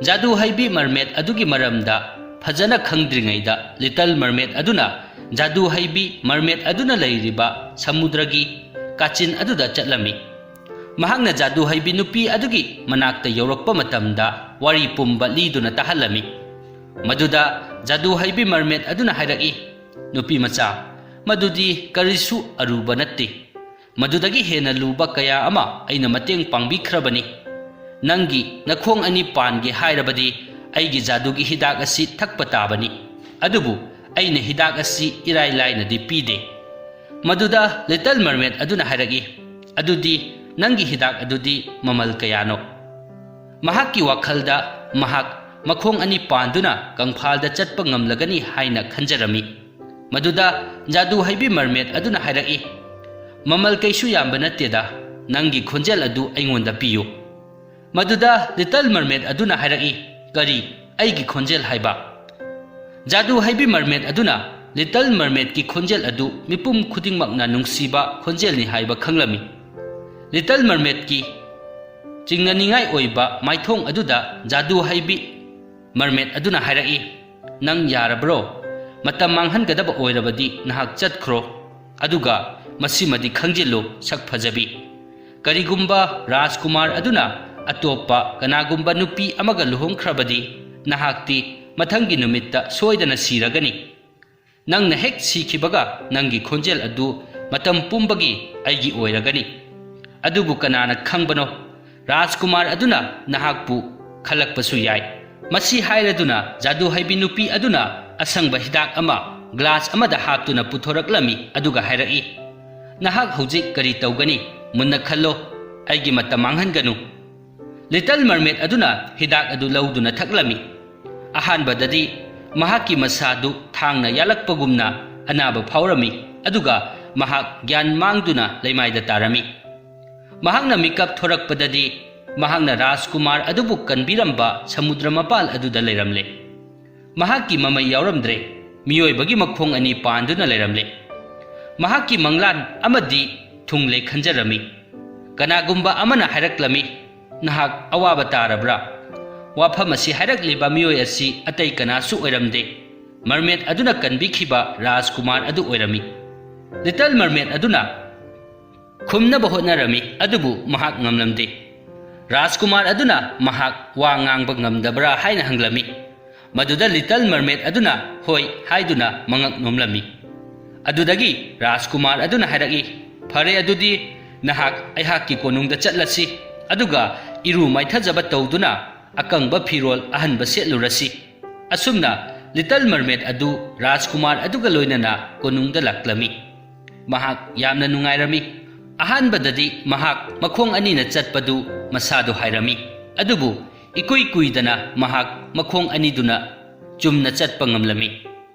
ꯖꯥꯗꯨ ꯍꯩꯕꯤ ꯃꯔꯃꯦꯗ ꯑꯗꯨꯒꯤ ꯃꯔꯝꯗ ꯐꯖꯅ ꯈꯪꯗ꯭ꯔꯤꯉꯩꯗ ꯂꯤꯇꯜ ꯃꯔꯃꯦꯗ ꯑꯗꯨꯅ ꯖꯥꯗꯨ ꯍꯩꯕꯤ ꯃꯔꯃꯦꯗ ꯑꯗꯨꯅ ꯂꯩꯔꯤꯕ ꯁꯃꯨꯗ꯭ꯔꯒꯤ ꯀꯥꯆꯤꯟ ꯑꯗꯨꯗ ꯆꯠꯂꯝꯃꯤ꯫ ꯃꯍꯥꯛꯅ ꯖꯥꯗꯨ ꯍꯩꯕꯤ ꯅꯨꯄꯤ ꯑꯗꯨꯒꯤ ꯃꯅꯥꯛꯇ ꯌꯧꯔꯛꯄ ꯃꯇꯝꯗ ꯋꯥꯔꯤ ꯄꯨꯝꯕ ꯂꯤꯗꯨꯅ ꯇꯥꯍꯜꯂꯝꯃꯤ꯫ ꯃꯗꯨꯗ ꯖꯥꯗꯨ ꯍꯩꯕꯤ ꯃꯔꯃꯦꯗ ꯑꯗꯨꯅ ꯍꯥꯏꯔꯛꯏ, "ꯅꯨꯄꯤ ꯃꯆꯥ, ꯃꯗꯨꯗꯤ ꯀꯔꯤꯁꯨ ꯑꯔꯨꯕ ꯅꯠꯇꯦ꯫ ꯃꯗꯨꯗꯒꯤ ꯍꯦꯟꯅ ꯂꯨꯕ ꯀꯌꯥ ꯑꯃ ꯑꯩꯅ ꯃꯇꯦꯡ ꯄꯥꯡꯕꯤꯈ꯭ꯔꯕꯅꯤ꯫ "ꯅꯪꯒꯤ ꯅꯈꯣꯡ ꯑꯅꯤ ꯄꯥꯟꯒꯦ ꯍꯥꯏꯔꯕꯗꯤ ꯑꯩꯒꯤ ꯖꯥꯗꯨꯒꯤ ꯍꯤꯗꯥꯛ ꯑꯁꯤ ꯊꯛꯄ ꯇꯥꯕꯅꯤ꯫ ꯑꯗꯨꯕꯨ ꯑꯩꯅ ꯍꯤꯗꯥꯛ ꯑꯁꯤ ꯏꯔꯥꯏ ꯂꯥꯏꯅꯗꯤ ꯄꯤꯗꯦ"꯫ ꯃꯗꯨꯗ ꯂꯤꯇꯜ ꯃꯔꯃꯦꯗ ꯑꯗꯨꯅ ꯍꯥꯏꯔꯛꯏ, "ꯑꯗꯨꯗꯤ ꯅꯪꯒꯤ ꯍꯤꯗꯥꯛ ꯑꯗꯨꯗꯤ ꯃꯃꯜ ꯀꯌꯥꯅꯣ?" ꯃꯍꯥꯛꯀꯤ ꯋꯥꯈꯜꯗ ꯃꯍꯥꯛ ꯃꯈꯣꯡ ꯑꯅꯤ ꯄꯥꯟꯗꯨꯅ ꯀꯪꯐꯥꯜꯗ ꯆꯠꯄ ꯉꯝꯂꯒꯅꯤ ꯍꯥꯏꯅ ꯈꯟꯖꯔꯝꯃꯤ꯫ ꯃꯗꯨꯗ ꯖꯥꯗꯨ ꯍꯩꯕꯤ ꯃꯔꯃꯦꯗ ꯑꯗꯨꯅ ꯍꯥꯏꯔꯛꯏ, "ꯃꯃꯜ ꯀꯩꯁꯨ ꯌꯥꯝꯕ ꯅꯠꯇꯦꯗ, ꯅꯪꯒꯤ ꯈꯣꯟꯖꯦꯜ ꯑꯗꯨ ꯑꯩꯉꯣꯟꯗ ꯄꯤꯌꯨ"꯫ ꯃꯗꯨꯗ ꯂꯤꯇꯜ ꯃꯔꯃꯦꯗ ꯑꯗꯨꯅ ꯍꯥꯏꯔꯛꯏ, "ꯀꯔꯤ? ꯑꯩꯒꯤ ꯈꯣꯟꯖꯦꯜ ꯍꯥꯏꯕ?" ꯖꯥꯗꯨ ꯍꯩꯕꯤ ꯃꯔꯃꯦꯗ ꯑꯗꯨꯅ ꯂꯤꯇꯜ ꯃꯔꯃꯦꯗꯀꯤ ꯈꯣꯟꯖꯦꯜ ꯑꯗꯨ ꯃꯤꯄꯨꯝ ꯈꯨꯗꯤꯡꯃꯛꯅ ꯅꯨꯡꯁꯤꯕ ꯈꯣꯟꯖꯦꯜꯅꯤ ꯍꯥꯏꯕ ꯈꯪꯂꯝꯃꯤ꯫ ꯂꯤꯇꯜ ꯃꯔꯃꯦꯗꯀꯤ ꯆꯤꯡꯅꯅꯤꯡꯉꯥꯏ ꯑꯣꯏꯕ ꯃꯥꯏꯊꯣꯡ ꯑꯗꯨꯗ ꯖꯥꯗꯨ ꯍꯩꯕꯤ ꯃꯔꯃꯦꯗ ꯑꯗꯨꯅ ꯍꯥꯏꯔꯛꯏ, "ꯅꯪ ꯌꯥꯔꯕ꯭ꯔꯣ? ꯃꯇꯝ ꯃꯥꯡꯍꯟꯒꯗꯕ ꯑꯣꯏꯔꯕꯗꯤ ꯅꯍꯥꯛ ꯆꯠꯈ꯭ꯔꯣ꯫ ꯑꯗꯨꯒ ꯃꯁꯤꯃꯗꯤ ꯈꯪꯖꯤꯜꯂꯨ, ꯁꯛ ꯐꯖꯕꯤ, ꯀꯔꯤꯒꯨꯝꯕ ꯔꯥꯖꯀꯨꯃꯥꯔ ꯑꯗꯨꯅ ꯑꯇꯣꯞꯄ ꯀꯅꯥꯒꯨꯝꯕ ꯅꯨꯄꯤ ꯑꯃꯒ ꯂꯨꯍꯣꯡꯈ꯭ꯔꯕꯗꯤ, ꯅꯍꯥꯛꯇꯤ ꯃꯊꯪꯒꯤ ꯅꯨꯃꯤꯠꯇ ꯁꯣꯏꯗꯅ ꯁꯤꯔꯒꯅꯤ꯫ ꯅꯪꯅ ꯍꯦꯛ ꯁꯤꯈꯤꯕꯒ ꯅꯪꯒꯤ ꯈꯣꯟꯖꯦꯜ ꯑꯗꯨ ꯃꯇꯝ ꯄꯨꯝꯕꯒꯤ ꯑꯩꯒꯤ ꯑꯣꯏꯔꯒꯅꯤ꯫ ꯑꯗꯨꯕꯨ ꯀꯅꯥꯅ ꯈꯪꯕꯅꯣ, ꯔꯥꯖꯀꯨꯃꯥꯔ ꯑꯗꯨꯅ ꯅꯍꯥꯛꯄꯨ ꯈꯜꯂꯛꯄꯁꯨ ꯌꯥꯏ"꯫ ꯃꯁꯤ ꯍꯥꯏꯔꯗꯨꯅ ꯖꯥꯗꯨ ꯍꯩꯕꯤ ꯅꯨꯄꯤ ꯑꯗꯨꯅ ꯑꯁꯪꯕ ꯍꯤꯗꯥꯛ ꯑꯃ ꯒ꯭ꯂꯥꯁ ꯑꯃꯗ ꯍꯥꯞꯇꯨꯅ ꯄꯨꯊꯣꯔꯛꯂꯝꯃꯤ, ꯑꯗꯨꯒ ꯍꯥꯏꯔꯛꯏ, "ꯅꯍꯥꯛ ꯍꯧꯖꯤꯛ ꯀꯔꯤ ꯇꯧꯒꯅꯤ? ꯃꯨꯟꯅ ꯈꯜꯂꯣ, ꯑꯩꯒꯤ ꯃꯇꯝ ꯃꯥꯡꯍꯟꯒꯅꯨ"꯫ ꯂꯤꯇꯜ ꯃꯔꯃꯦꯗ ꯑꯗꯨꯅ ꯍꯤꯗꯥꯛ ꯑꯗꯨ ꯂꯧꯗꯨꯅ ꯊꯛꯂꯝꯃꯤ꯫ ꯑꯍꯥꯟꯕꯗꯗꯤ ꯃꯍꯥꯛꯀꯤ ꯃꯁꯥꯗꯨ ꯊꯥꯡꯅ ꯌꯥꯜꯂꯛꯄꯒꯨꯝꯅ ꯑꯅꯥꯕ ꯐꯥꯎꯔꯝꯃꯤ, ꯑꯗꯨꯒ ꯃꯍꯥꯛ ꯒ꯭ꯌꯥꯟ ꯃꯥꯡꯗꯨꯅ ꯂꯩꯃꯥꯏꯗ ꯇꯥꯔꯝꯃꯤ꯫ ꯃꯍꯥꯛꯅ ꯃꯤꯀꯞ ꯊꯣꯔꯛꯄꯗꯗꯤ ꯃꯍꯥꯛꯅ ꯔꯥꯖꯀꯨꯃꯥꯔ ꯑꯗꯨꯕꯨ ꯀꯟꯕꯤꯔꯝꯕ ꯁꯃꯨꯗ꯭ꯔ ꯃꯄꯥꯜ ꯑꯗꯨꯗ ꯂꯩꯔꯝꯂꯦ꯫ ꯃꯍꯥꯛꯀꯤ ꯃꯃꯩ ꯌꯥꯎꯔꯝꯗ꯭ꯔꯦ, ꯃꯤꯑꯣꯏꯕꯒꯤ ꯃꯈꯣꯡ ꯑꯅꯤ ꯄꯥꯟꯗꯨꯅ ꯂꯩꯔꯝꯂꯦ꯫ ꯃꯍꯥꯛꯀꯤ ꯃꯪꯂꯥꯟ ꯑꯃꯗꯤ ꯊꯨꯡꯂꯦ ꯈꯟꯖꯔꯝꯃꯤ꯫ ꯀꯅꯥꯒꯨꯝꯕ ꯑꯃꯅ ꯍꯥꯏꯔꯛꯂꯝꯃꯤ, "ꯅꯍꯥꯛ ꯑꯋꯥꯕ ꯇꯥꯔꯕ꯭ꯔꯥ?" ꯋꯥꯐꯝ ꯑꯁꯤ ꯍꯥꯏꯔꯛꯂꯤꯕ ꯃꯤꯑꯣꯏ ꯑꯁꯤ ꯑꯇꯩ ꯀꯅꯥꯁꯨ ꯑꯣꯏꯔꯝꯗꯦ, ꯃꯔꯃꯦꯗ ꯑꯗꯨꯅ ꯀꯟꯕꯤꯈꯤꯕ ꯔꯥꯖꯀꯨꯃꯥꯔ ꯑꯗꯨ ꯑꯣꯏꯔꯝꯃꯤ꯫ ꯂꯤꯇꯜ ꯃꯔꯃꯦꯗ ꯑꯗꯨꯅ ꯈꯨꯝꯅꯕ ꯍꯣꯠꯅꯔꯝꯃꯤ, ꯑꯗꯨꯕꯨ ꯃꯍꯥꯛ ꯉꯝꯂꯝꯗꯦ꯫ ꯔꯥꯖꯀꯨꯃꯥꯔ ꯑꯗꯨꯅ ꯃꯍꯥꯛ ꯋꯥ ꯉꯥꯡꯕ ꯉꯝꯗꯕ꯭ꯔꯥ ꯍꯥꯏꯅ ꯍꯪꯂꯝꯃꯤ꯫ ꯃꯗꯨꯗ ꯂꯤꯇꯜ ꯃꯔꯃꯦꯗ ꯑꯗꯨꯅ "ꯍꯣꯏ" ꯍꯥꯏꯗꯨꯅ ꯃꯉꯛ ꯅꯣꯝꯂꯝꯃꯤ꯫ ꯑꯗꯨꯗꯒꯤ ꯔꯥꯖꯀꯨꯃꯥꯔ ꯑꯗꯨꯅ ꯍꯥꯏꯔꯛꯏ, "ꯐꯔꯦ, ꯑꯗꯨꯗꯤ ꯅꯍꯥꯛ ꯑꯩꯍꯥꯛꯀꯤ ꯀꯣꯅꯨꯡꯗ ꯆꯠꯂꯁꯤ, ꯑꯗꯨꯒ ꯏꯔꯨ ꯃꯥꯏꯊꯖꯕ ꯇꯧꯗꯨꯅ ꯑꯀꯪꯕ ꯐꯤꯔꯣꯜ ꯑꯍꯟꯕ ꯁꯦꯠꯂꯨꯔꯁꯤ꯫ ꯑꯁꯨꯝꯅ ꯂꯤꯇꯜ ꯃꯔꯃꯦꯗ ꯑꯗꯨ ꯔꯥꯖꯀꯨꯃꯥꯔ ꯑꯗꯨꯒ ꯂꯣꯏꯅꯅ ꯀꯣꯅꯨꯡꯗ ꯂꯥꯛꯂꯝꯃꯤ꯫ ꯃꯍꯥꯛ ꯌꯥꯝꯅ ꯅꯨꯡꯉꯥꯏꯔꯝꯃꯤ꯫ ꯑꯍꯥꯟꯕꯗꯗꯤ ꯃꯍꯥꯛ ꯃꯈꯣꯡ ꯑꯅꯤꯅ ꯆꯠꯄꯗꯨ ꯃꯁꯥꯗꯣ ꯍꯥꯏꯔꯝꯃꯤ꯫ ꯑꯗꯨꯕꯨ ꯏꯀꯨꯏ ꯀꯨꯏꯗꯅ ꯃꯍꯥꯛ ꯃꯈꯣꯡ ꯑꯅꯤꯗꯨꯅ ꯆꯨꯝꯅ ꯆꯠꯄ ꯉꯝꯂꯝꯃꯤ꯫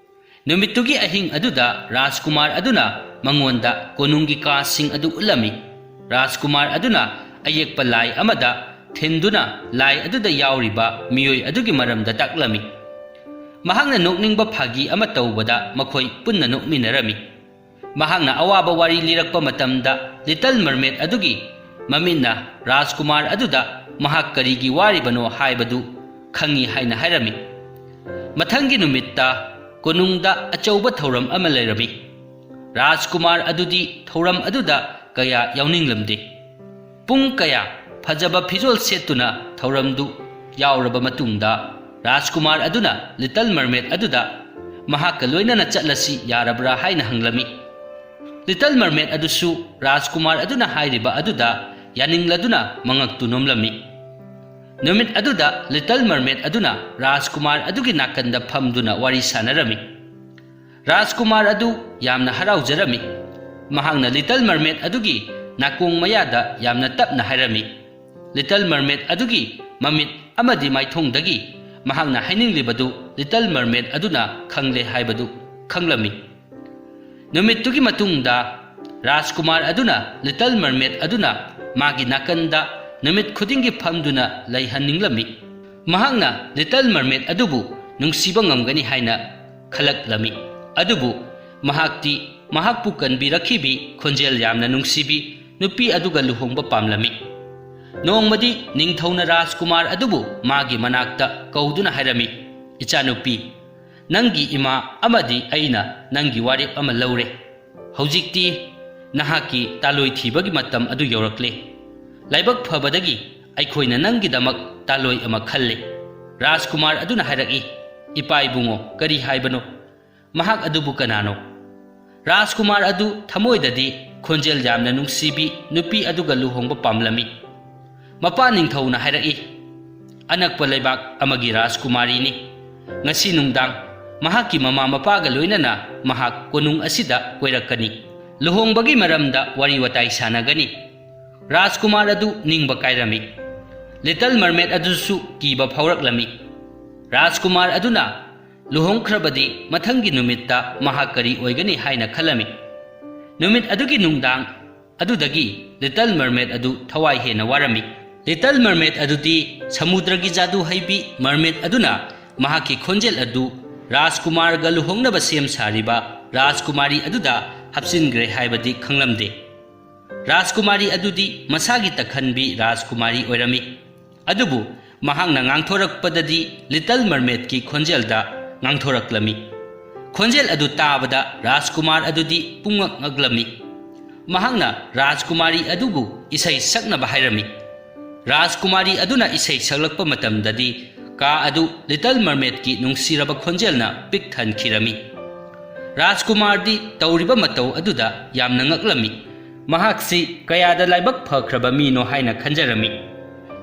ꯅꯨꯃꯤꯠꯇꯨꯒꯤ ꯑꯍꯤꯡ ꯑꯗꯨꯗ ꯔꯥꯖꯀꯨꯃꯥꯔ ꯑꯗꯨꯅ ꯃꯉꯣꯟꯗ ꯀꯣꯅꯨꯡꯒꯤ ꯀꯥꯁꯤꯡ ꯑꯗꯨ ꯎꯠꯂꯝꯃꯤ꯫ ꯔꯥꯖꯀꯨꯃꯥꯔ ꯑꯗꯨꯅ ꯑꯌꯦꯛꯄ ꯂꯥꯏ ꯑꯃꯗ ꯊꯤꯟꯗꯨꯅ ꯂꯥꯏ ꯑꯗꯨꯗ ꯌꯥꯎꯔꯤꯕ ꯃꯤꯑꯣꯏ ꯑꯗꯨꯒꯤ ꯃꯔꯝꯗ ꯇꯥꯛꯂꯝꯃꯤ꯫ ꯃꯍꯥꯛꯅ ꯅꯣꯛꯅꯤꯡꯕ ꯐꯥꯒꯤ ꯑꯃ ꯇꯧꯕꯗ ꯃꯈꯣꯏ ꯄꯨꯟꯅ ꯅꯣꯛꯃꯤꯟꯅꯔꯝꯃꯤ꯫ ꯃꯍꯥꯛꯅ ꯑꯋꯥꯕ ꯋꯥꯔꯤ ꯂꯤꯔꯛꯄ ꯃꯇꯝꯗ ꯂꯤꯇꯜ ꯃꯔꯃꯦꯗ ꯑꯗꯨꯒꯤ ꯃꯃꯤꯠꯅ ꯔꯥꯖꯀꯨꯃꯥꯔ ꯑꯗꯨꯗ ꯃꯍꯥꯛ ꯀꯔꯤꯒꯤ ꯋꯥꯔꯤꯕꯅꯣ ꯍꯥꯏꯕꯗꯨ ꯈꯪꯏ ꯍꯥꯏꯅ ꯍꯥꯏꯔꯝꯃꯤ꯫ ꯃꯊꯪꯒꯤ ꯅꯨꯃꯤꯠꯇ ꯀꯣꯅꯨꯡꯗ ꯑꯆꯧꯕ ꯊꯧꯔꯝ ꯑꯃ ꯂꯩꯔꯝꯃꯤ꯫ ꯔꯥꯖꯀꯨꯃꯥꯔ ꯑꯗꯨꯗꯤ ꯊꯧꯔꯝ ꯑꯗꯨꯗ ꯀꯌꯥ ꯌꯥꯎꯅꯤꯡꯂꯝꯗꯦ꯫ ꯄꯨꯡ ꯀꯌꯥ ꯐꯖꯕ ꯐꯤꯖꯣꯜ ꯁꯦꯠꯇꯨꯅ ꯊꯧꯔꯝꯗꯨ ꯌꯥꯎꯔꯕ ꯃꯇꯨꯡꯗ ꯔꯥꯖꯀꯨꯃꯥꯔ ꯑꯗꯨꯅ ꯂꯤꯇꯜ ꯃꯔꯃꯦꯗ ꯑꯗꯨꯗ ꯃꯍꯥꯛꯀ ꯂꯣꯏꯅꯅ ꯆꯠꯂꯁꯤ ꯌꯥꯔꯕ꯭ꯔꯥ ꯍꯥꯏꯅ ꯍꯪꯂꯝꯃꯤ꯫ ꯂꯤꯇꯜ ꯃꯔꯃꯦꯗ ꯑꯗꯨꯁꯨ ꯔꯥꯖꯀꯨꯃꯥꯔ ꯑꯗꯨꯅ ꯍꯥꯏꯔꯤꯕ ꯑꯗꯨꯗ ꯌꯥꯅꯤꯡꯂꯗꯨꯅ ꯃꯉꯛꯇꯨ ꯅꯣꯝꯂꯝꯃꯤ꯫ ꯅꯨꯃꯤꯠ ꯑꯗꯨꯗ ꯂꯤꯇꯜ ꯃꯔꯃꯦꯗ ꯑꯗꯨꯅ ꯔꯥꯖꯀꯨꯃꯥꯔ ꯑꯗꯨꯒꯤ ꯅꯥꯀꯟꯗ ꯐꯝꯗꯨꯅ ꯋꯥꯔꯤ ꯁꯥꯟꯅꯔꯝꯃꯤ꯫ ꯔꯥꯖꯀꯨꯃꯥꯔ ꯑꯗꯨ ꯌꯥꯝꯅ ꯍꯔꯥꯎꯖꯔꯝꯃꯤ꯫ ꯃꯍꯥꯛꯅ ꯂꯤꯇꯜ ꯃꯔꯃꯦꯗ ꯑꯗꯨꯒꯤ ꯅꯥꯀꯣꯡ ꯃꯌꯥꯗ ꯌꯥꯝꯅ ꯇꯞꯅ ꯍꯥꯏꯔꯝꯃꯤ꯫ ꯂꯤꯇꯜ ꯃꯔꯃꯦꯗ ꯑꯗꯨꯒꯤ ꯃꯃꯤꯠ ꯑꯃꯗꯤ ꯃꯥꯏꯊꯣꯡꯗꯒꯤ ꯃꯍꯥꯛꯅ ꯍꯥꯏꯅꯤꯡꯂꯤꯕꯗꯨ ꯂꯤꯇꯜ ꯃꯔꯃꯦꯗ ꯑꯗꯨꯅ ꯈꯪꯂꯦ ꯍꯥꯏꯕꯗꯨ ꯈꯪꯂꯝꯃꯤ꯫ ꯅꯨꯃꯤꯠꯇꯨꯒꯤ ꯃꯇꯨꯡꯗ ꯔꯥꯖꯀꯨꯃꯥꯔ ꯑꯗꯨꯅ ꯂꯤꯇꯜ ꯃꯔꯃꯦꯗ ꯑꯗꯨꯅ ꯃꯥꯒꯤ ꯅꯥꯀꯟꯗ ꯅꯨꯃꯤꯠ ꯈꯨꯗꯤꯡꯒꯤ ꯐꯝꯗꯨꯅ ꯂꯩꯍꯟꯅꯤꯡꯂꯝꯃꯤ꯫ ꯃꯍꯥꯛꯅ ꯂꯤꯇꯜ ꯃꯔꯃꯦꯗ ꯑꯗꯨꯕꯨ ꯅꯨꯡꯁꯤꯕ ꯉꯝꯒꯅꯤ ꯍꯥꯏꯅ ꯈꯜꯂꯛꯂꯝꯃꯤ꯫ ꯑꯗꯨꯕꯨ ꯃꯍꯥꯛꯇꯤ ꯃꯍꯥꯛꯄꯨ ꯀꯟꯕꯤꯔꯛꯈꯤꯕꯤ ꯈꯣꯟꯖꯦꯜ ꯌꯥꯝꯅ ꯅꯨꯡꯁꯤꯕꯤ ꯅꯨꯄꯤ ꯑꯗꯨꯒ ꯂꯨꯍꯣꯡꯕ ꯄꯥꯝꯂꯝꯃꯤ꯫ ꯅꯣꯡꯃꯗꯤ ꯅꯤꯡꯊꯧꯅ ꯔꯥꯖꯀꯨꯃꯥꯔ ꯑꯗꯨꯕꯨ ꯃꯥꯒꯤ ꯃꯅꯥꯛꯇ ꯀꯧꯗꯨꯅ ꯍꯥꯏꯔꯝꯃꯤ, "ꯏꯆꯥꯅꯨꯄꯤ, ꯅꯪꯒꯤ ꯏꯃꯥ ꯑꯃꯗꯤ ꯑꯩꯅ ꯅꯪꯒꯤ ꯋꯥꯔꯦꯞ ꯑꯃ ꯂꯧꯔꯦ꯫ ꯍꯧꯖꯤꯛꯇꯤ ꯅꯍꯥꯛꯀꯤ ꯇꯥꯂꯣꯏ ꯊꯤꯕꯒꯤ ꯃꯇꯝ ꯑꯗꯨ ꯌꯧꯔꯛꯂꯦ꯫ ꯂꯥꯏꯕꯛ ꯐꯕꯗꯒꯤ ꯑꯩꯈꯣꯏꯅ ꯅꯪꯒꯤꯗꯃꯛ ꯇꯥꯂꯣꯏ ꯑꯃ ꯈꯜꯂꯦ꯫" ꯔꯥꯖꯀꯨꯃꯥꯔ ꯑꯗꯨꯅ ꯍꯥꯏꯔꯛꯏ, "ꯏꯄꯥ ꯏꯕꯨꯡꯉꯣ, ꯀꯔꯤ ꯍꯥꯏꯕꯅꯣ? ꯃꯍꯥꯛ ꯑꯗꯨꯕꯨ ꯀꯅꯥꯅꯣ?" ꯔꯥꯖꯀꯨꯃꯥꯔ ꯑꯗꯨ ꯊꯃꯣꯏꯗꯗꯤ ꯈꯣꯟꯖꯦꯜ ꯌꯥꯝꯅ ꯅꯨꯡꯁꯤꯕꯤ ꯅꯨꯄꯤ ꯑꯗꯨꯒ ꯂꯨꯍꯣꯡꯕ ꯄꯥꯝꯂꯝꯃꯤ꯫ ꯃꯄꯥ ꯅꯤꯡꯊꯧꯅ ꯍꯥꯏꯔꯛꯏ, "ꯑꯅꯛꯄ ꯂꯩꯕꯥꯛ ꯑꯃꯒꯤ ꯔꯥꯖꯀꯨꯃꯥꯔꯤꯅꯤ꯫ ꯉꯁꯤ ꯅꯨꯡꯗꯥꯡ ꯃꯍꯥꯛꯀꯤ ꯃꯃꯥ ꯃꯄꯥꯒ ꯂꯣꯏꯅꯅ ꯃꯍꯥꯛ ꯀꯣꯅꯨꯡ ꯑꯁꯤꯗ ꯀꯣꯏꯔꯛꯀꯅꯤ꯫ ꯂꯨꯍꯣꯡꯕꯒꯤ ꯃꯔꯝꯗ ꯋꯥꯔꯤ ꯋꯥꯇꯥꯏ ꯁꯥꯟꯅꯒꯅꯤ꯫" ꯔꯥꯖꯀꯨꯃꯥꯔ ꯑꯗꯨ ꯅꯤꯡꯕ ꯀꯥꯏꯔꯝꯃꯤ꯫ ꯂꯤꯇꯜ ꯃꯔꯃꯦꯗ ꯑꯗꯨꯁꯨ ꯀꯤꯕ ꯐꯥꯎꯔꯛꯂꯝꯃꯤ꯫ ꯔꯥꯖꯀꯨꯃꯥꯔ ꯑꯗꯨꯅ ꯂꯨꯍꯣꯡꯈ꯭ꯔꯕꯗꯤ ꯃꯊꯪꯒꯤ ꯅꯨꯃꯤꯠꯇ ꯃꯍꯥꯛ ꯀꯔꯤ ꯑꯣꯏꯒꯅꯤ ꯍꯥꯏꯅ ꯈꯜꯂꯝꯃꯤ꯫ ꯅꯨꯃꯤꯠ ꯑꯗꯨꯒꯤ ꯅꯨꯡꯗꯥꯡ ꯑꯗꯨꯗꯒꯤ ꯂꯤꯇꯜ ꯃꯔꯃꯦꯗ ꯑꯗꯨ ꯊꯋꯥꯏ ꯍꯦꯟꯅ ꯋꯥꯔꯝꯃꯤ꯫ ꯂꯤꯇꯜ ꯃꯔꯃꯦꯗ ꯑꯗꯨꯗꯤ ꯁꯃꯨꯗ꯭ꯔꯒꯤ ꯖꯥꯗꯨ ꯍꯩꯕꯤ ꯃꯔꯃꯦꯗ ꯑꯗꯨꯅ ꯃꯍꯥꯛꯀꯤ ꯈꯣꯟꯖꯦꯜ ꯑꯗꯨ ꯔꯥꯖꯀꯨꯃꯥꯔꯒ ꯂꯨꯍꯣꯡꯅꯕ ꯁꯦꯝ ꯁꯥꯔꯤꯕ ꯔꯥꯖꯀꯨꯃꯥꯔꯤ ꯑꯗꯨꯗ ꯍꯥꯞꯆꯤꯟꯈ꯭ꯔꯦ ꯍꯥꯏꯕꯗꯤ ꯈꯪꯂꯝꯗꯦ꯫ ꯔꯥꯖꯀꯨꯃꯥꯔꯤ ꯑꯗꯨꯗꯤ ꯃꯁꯥꯒꯤ ꯇꯛꯈꯟꯕꯤ ꯔꯥꯖꯀꯨꯃꯥꯔꯤ ꯑꯣꯏꯔꯝꯃꯤ꯫ ꯑꯗꯨꯕꯨ ꯃꯍꯥꯛꯅ ꯉꯥꯡꯊꯣꯔꯛꯄꯗꯗꯤ ꯂꯤꯇꯜ ꯃꯔꯃꯦꯗꯀꯤ ꯈꯣꯟꯖꯦꯜꯗ ꯉꯥꯡꯊꯣꯔꯛꯂꯝꯃꯤ꯫ ꯈꯣꯟꯖꯦꯜ ꯑꯗꯨ ꯇꯥꯕꯗ ꯔꯥꯖꯀꯨꯃꯥꯔ ꯑꯗꯨꯗꯤ ꯄꯨꯡꯉꯛ ꯉꯛꯂꯝꯃꯤ꯫ ꯃꯍꯥꯛꯅ ꯔꯥꯖꯀꯨꯃꯥꯔꯤ ꯑꯗꯨꯕꯨ ꯏꯁꯩ ꯁꯛꯅꯕ ꯍꯥꯏꯔꯝꯃꯤ꯫ ꯔꯥꯖꯀꯨꯃꯥꯔꯤ ꯑꯗꯨꯅ ꯏꯁꯩ ꯁꯛꯂꯛꯄ ꯃꯇꯝꯗꯗꯤ ꯀꯥ ꯑꯗꯨ ꯂꯤꯇꯜ ꯃꯔꯃꯦꯗꯀꯤ ꯅꯨꯡꯁꯤꯔꯕ ꯈꯣꯟꯖꯦꯜꯅ ꯄꯤꯛ ꯊꯟꯈꯤꯔꯝꯃꯤ꯫ ꯔꯥꯖꯀꯨꯃꯥꯔꯗꯤ ꯇꯧꯔꯤꯕ ꯃꯇꯧ ꯑꯗꯨꯗ ꯌꯥꯝꯅ ꯉꯛꯂꯝꯃꯤ꯫ ꯃꯍꯥꯛꯁꯤ ꯀꯌꯥꯗ ꯂꯥꯏꯕꯛ ꯐꯈ꯭ꯔꯕ ꯃꯤꯅꯣ ꯍꯥꯏꯅ ꯈꯟꯖꯔꯝꯃꯤ꯫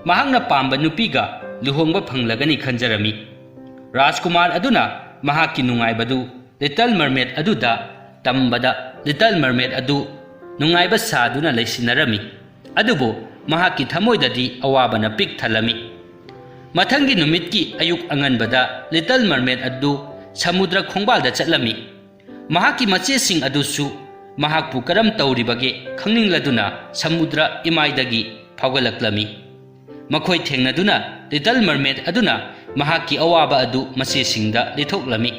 ꯃꯍꯥꯛꯅ ꯄꯥꯝꯕ ꯅꯨꯄꯤꯒ ꯂꯨꯍꯣꯡꯕ ꯐꯪꯂꯒꯅꯤ ꯈꯟꯖꯔꯝꯃꯤ꯫ ꯔꯥꯖꯀꯨꯃꯥꯔ ꯑꯗꯨꯅ ꯃꯍꯥꯛꯀꯤ ꯅꯨꯡꯉꯥꯏꯕꯗꯨ ꯂꯤꯇꯜ ꯃꯔꯃꯦꯗ ꯑꯗꯨꯗ ꯇꯝꯕꯗ ꯂꯤꯇꯜ ꯃꯔꯃꯦꯗ ꯑꯗꯨ ꯅꯨꯡꯉꯥꯏꯕ ꯁꯥꯗꯨꯅ ꯂꯩꯁꯤꯟꯅꯔꯝꯃꯤ꯫ ꯑꯗꯨꯕꯨ ꯃꯍꯥꯛꯀꯤ ꯊꯃꯣꯏꯗꯗꯤ ꯑꯋꯥꯕꯅ ꯄꯤꯛ ꯊꯜꯂꯝꯃꯤ꯫ ꯃꯊꯪꯒꯤ ꯅꯨꯃꯤꯠꯀꯤ ꯑꯌꯨꯛ ꯑꯉꯟꯕꯗ ꯂꯤꯇꯜ ꯃꯔꯃꯦꯗ ꯑꯗꯨ ꯁꯃꯨꯗ꯭ꯔ ꯈꯣꯡꯕꯥꯜꯗ ꯆꯠꯂꯝꯃꯤ꯫ ꯃꯍꯥꯛꯀꯤ ꯃꯆꯦꯁꯤꯡ ꯑꯗꯨꯁꯨ ꯃꯍꯥꯛꯄꯨ ꯀꯔꯝ ꯇꯧꯔꯤꯕꯒꯦ ꯈꯪꯅꯤꯡꯂꯗꯨꯅ ꯁꯃꯨꯗ꯭ꯔ ꯏꯃꯥꯏꯗꯒꯤ ꯐꯥꯎꯒꯠꯂꯛꯂꯝꯃꯤ꯫ ꯃꯈꯣꯏ ꯊꯦꯡꯅꯗꯨꯅ ꯂꯤꯇꯜ ꯃꯔꯃꯦꯗ ꯑꯗꯨꯅ ꯃꯍꯥꯛꯀꯤ ꯑꯋꯥꯕ ꯑꯗꯨ ꯃꯆꯦꯁꯤꯡꯗ ꯂꯤꯊꯣꯛꯂꯝꯃꯤ꯫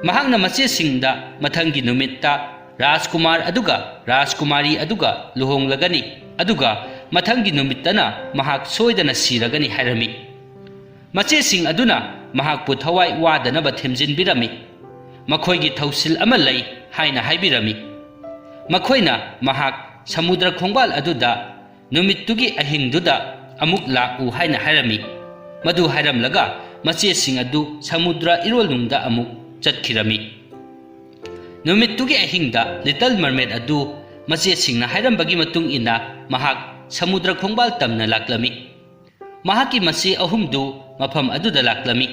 ꯃꯍꯥꯛꯅ ꯃꯆꯦꯁꯤꯡꯗ ꯃꯊꯪꯒꯤ ꯅꯨꯃꯤꯠꯇ ꯔꯥꯖꯀꯨꯃꯥꯔ ꯑꯗꯨꯒ ꯔꯥꯖꯀꯨꯃꯥꯔꯤ ꯑꯗꯨꯒ ꯂꯨꯍꯣꯡꯂꯒꯅꯤ, ꯑꯗꯨꯒ ꯃꯊꯪꯒꯤ ꯅꯨꯃꯤꯠꯇꯅ ꯃꯍꯥꯛ ꯁꯣꯏꯗꯅ ꯁꯤꯔꯒꯅꯤ ꯍꯥꯏꯔꯝꯃꯤ꯫ ꯃꯆꯦꯁꯤꯡ ꯑꯗꯨꯅ ꯃꯍꯥꯛꯄꯨ ꯊꯋꯥꯏ ꯋꯥꯗꯅꯕ ꯊꯦꯝꯖꯤꯟꯕꯤꯔꯝꯃꯤ꯫ ꯃꯈꯣꯏꯒꯤ ꯊꯧꯁꯤꯜ ꯑꯃ ꯂꯩ ꯍꯥꯏꯅ ꯍꯥꯏꯕꯤꯔꯝꯃꯤ꯫ ꯃꯈꯣꯏꯅ ꯃꯍꯥꯛ ꯁꯃꯨꯗ꯭ꯔ ꯈꯣꯡꯕꯥꯜ ꯑꯗꯨꯗ ꯅꯨꯃꯤꯠꯇꯨꯒꯤ ꯑꯍꯤꯡꯗꯨꯗ ꯑꯃꯨꯛ ꯂꯥꯛꯎ ꯍꯥꯏꯅ ꯍꯥꯏꯔꯝꯃꯤ꯫ ꯃꯗꯨ ꯍꯥꯏꯔꯝꯂꯒ ꯃꯆꯦꯁꯤꯡ ꯑꯗꯨ ꯁꯃꯨꯗ꯭ꯔ ꯏꯔꯣꯜꯅꯨꯡꯗ ꯑꯃꯨꯛ ꯆꯠꯈꯤꯔꯝꯃꯤ꯫ ꯅꯨꯃꯤꯠꯇꯨꯒꯤ ꯑꯍꯤꯡꯗ ꯂꯤꯇꯜ ꯃꯔꯃꯦꯗ ꯑꯗꯨ ꯃꯆꯦꯁꯤꯡꯅ ꯍꯥꯏꯔꯝꯕꯒꯤ ꯃꯇꯨꯡ ꯏꯟꯅ ꯃꯍꯥꯛ ꯁꯃꯨꯗ꯭ꯔ ꯈꯣꯡꯕꯥꯜ ꯇꯝꯅ ꯂꯥꯛꯂꯝꯃꯤ꯫ ꯃꯍꯥꯛꯀꯤ ꯃꯆꯦ ꯑꯍꯨꯝꯗꯨ ꯃꯐꯝ ꯑꯗꯨꯗ ꯂꯥꯛꯂꯝꯃꯤ꯫